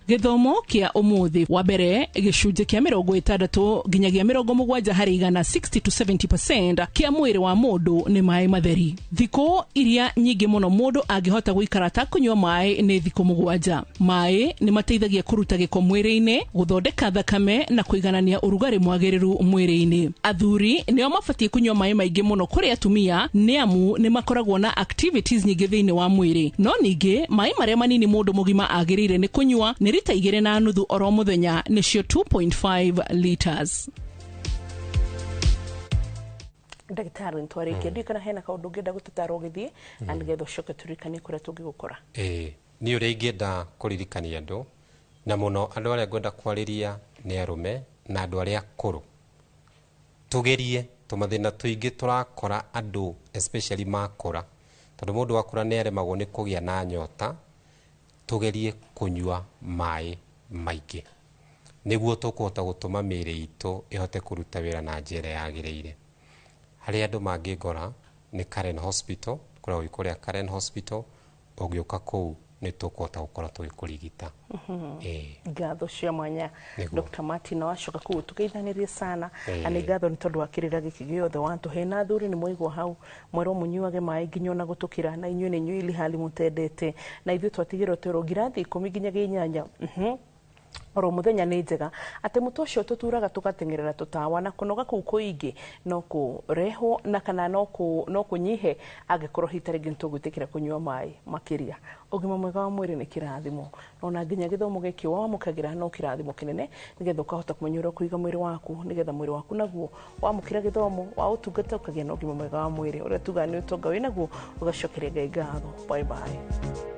Gĩthomo kĩa ũmũthĩ wa mbere gĩcunjĩ kĩa 60 nginyagia 70 harĩ igana 60 to 70% kĩa mwĩrĩ wa mũndũ nĩ maĩ matheri. Thikũ iria nyingĩ mũno mũndũ angĩhota gũikara ta kũnyua maĩ nĩ thikũ 7. Maĩ nĩ mateithagia kũruta gĩko mwĩrĩ-inĩ, gũthondeka thakame na kũiganania ũrugarĩ mwagĩrĩru mwĩrĩ-inĩ. Athuri nĩo mabatiĩ kũnyua maĩ maingĩ mũno kũrĩ atumia nĩ amu nĩ makoragwo na activities nyingĩ thĩinĩ wa mwĩrĩ. No ningĩ maĩ marĩa manini mũndũ mũgima agĩrĩire nĩ kũnyua nĩ lita 2.5 oro mũthenya, nĩcio 2.5 liters. Ndagĩtarĩ nĩtwarĩkia, ndiũĩ kana hena kaũndũ ũngĩenda gũtũtara ũgĩthiĩ na nĩgetha ũcoke tũririkanie kũrĩa tũngĩgũkora. Niĩ ũrĩa ingĩenda kũririkania andũ na mũno andũ arĩa ngwenda kwarĩria nĩ arũme na andũ arĩa akũrũ, tũgerie tũmathĩna tũingĩ tũrakora andũ especially makũra, tondũ mũndũ akũra nĩ aremagwo nĩ kũgĩa na nyota. Tũgerie kũnyua maĩ maingĩ nĩguo tũkũhota gũtũma mĩĩrĩ itũ ĩhote kũruta wĩra na njĩra yagĩrĩire. Harĩa andũ mangĩngora nĩ Karen Hospital, kũrĩa kũrĩa Karen Hospital, ũngĩũka kũu nĩ tũkũhota gũkorwo tũgĩkũrigita. Ngatho cia mwanya Nĩguo. Dr. Martin wacoka kũu tũgeithanĩrie sana na nĩ ngatho nĩ tondũ wa kĩrĩra gĩkĩ gĩothe watũhe. Na athuri nĩ mwaigua hau mwerwo mũnyuage maĩ nginya ona gũtũkĩra, na inyuĩ nĩ inyuĩ ili hali mũtendete, na ithuĩ twatigĩrwo twerwo ngirathi 10 nginyagia 8 oro mũthenya nĩ njega. Atĩ mũtwe ũcio tũturaga tũgateng'erera tũtawa na kũnoga kũu kũingĩ no kũrehwo na kana no kũnyihe angĩkorwo hita rĩngĩ nĩtũgwĩtĩkĩra kũnyua maĩ makĩria. Ũgima mwega wa mwĩrĩ nĩ kĩrathimo, na ona nginya gĩthomo gĩkĩ wamũkagĩra no kĩrathimo kĩnene, nĩgetha ũkahota kũmenya ũrĩa ũkũiga mwĩrĩ waku, nĩgetha mwĩrĩ waku naguo wamũkĩra gĩthomo wa ũtungata ũkagĩa na ũgima mwega wa mwĩrĩ. Ũrĩa tugaga nĩ ũtonga wĩnaguo, ũgacokeria Ngai ngatho. Bye bye.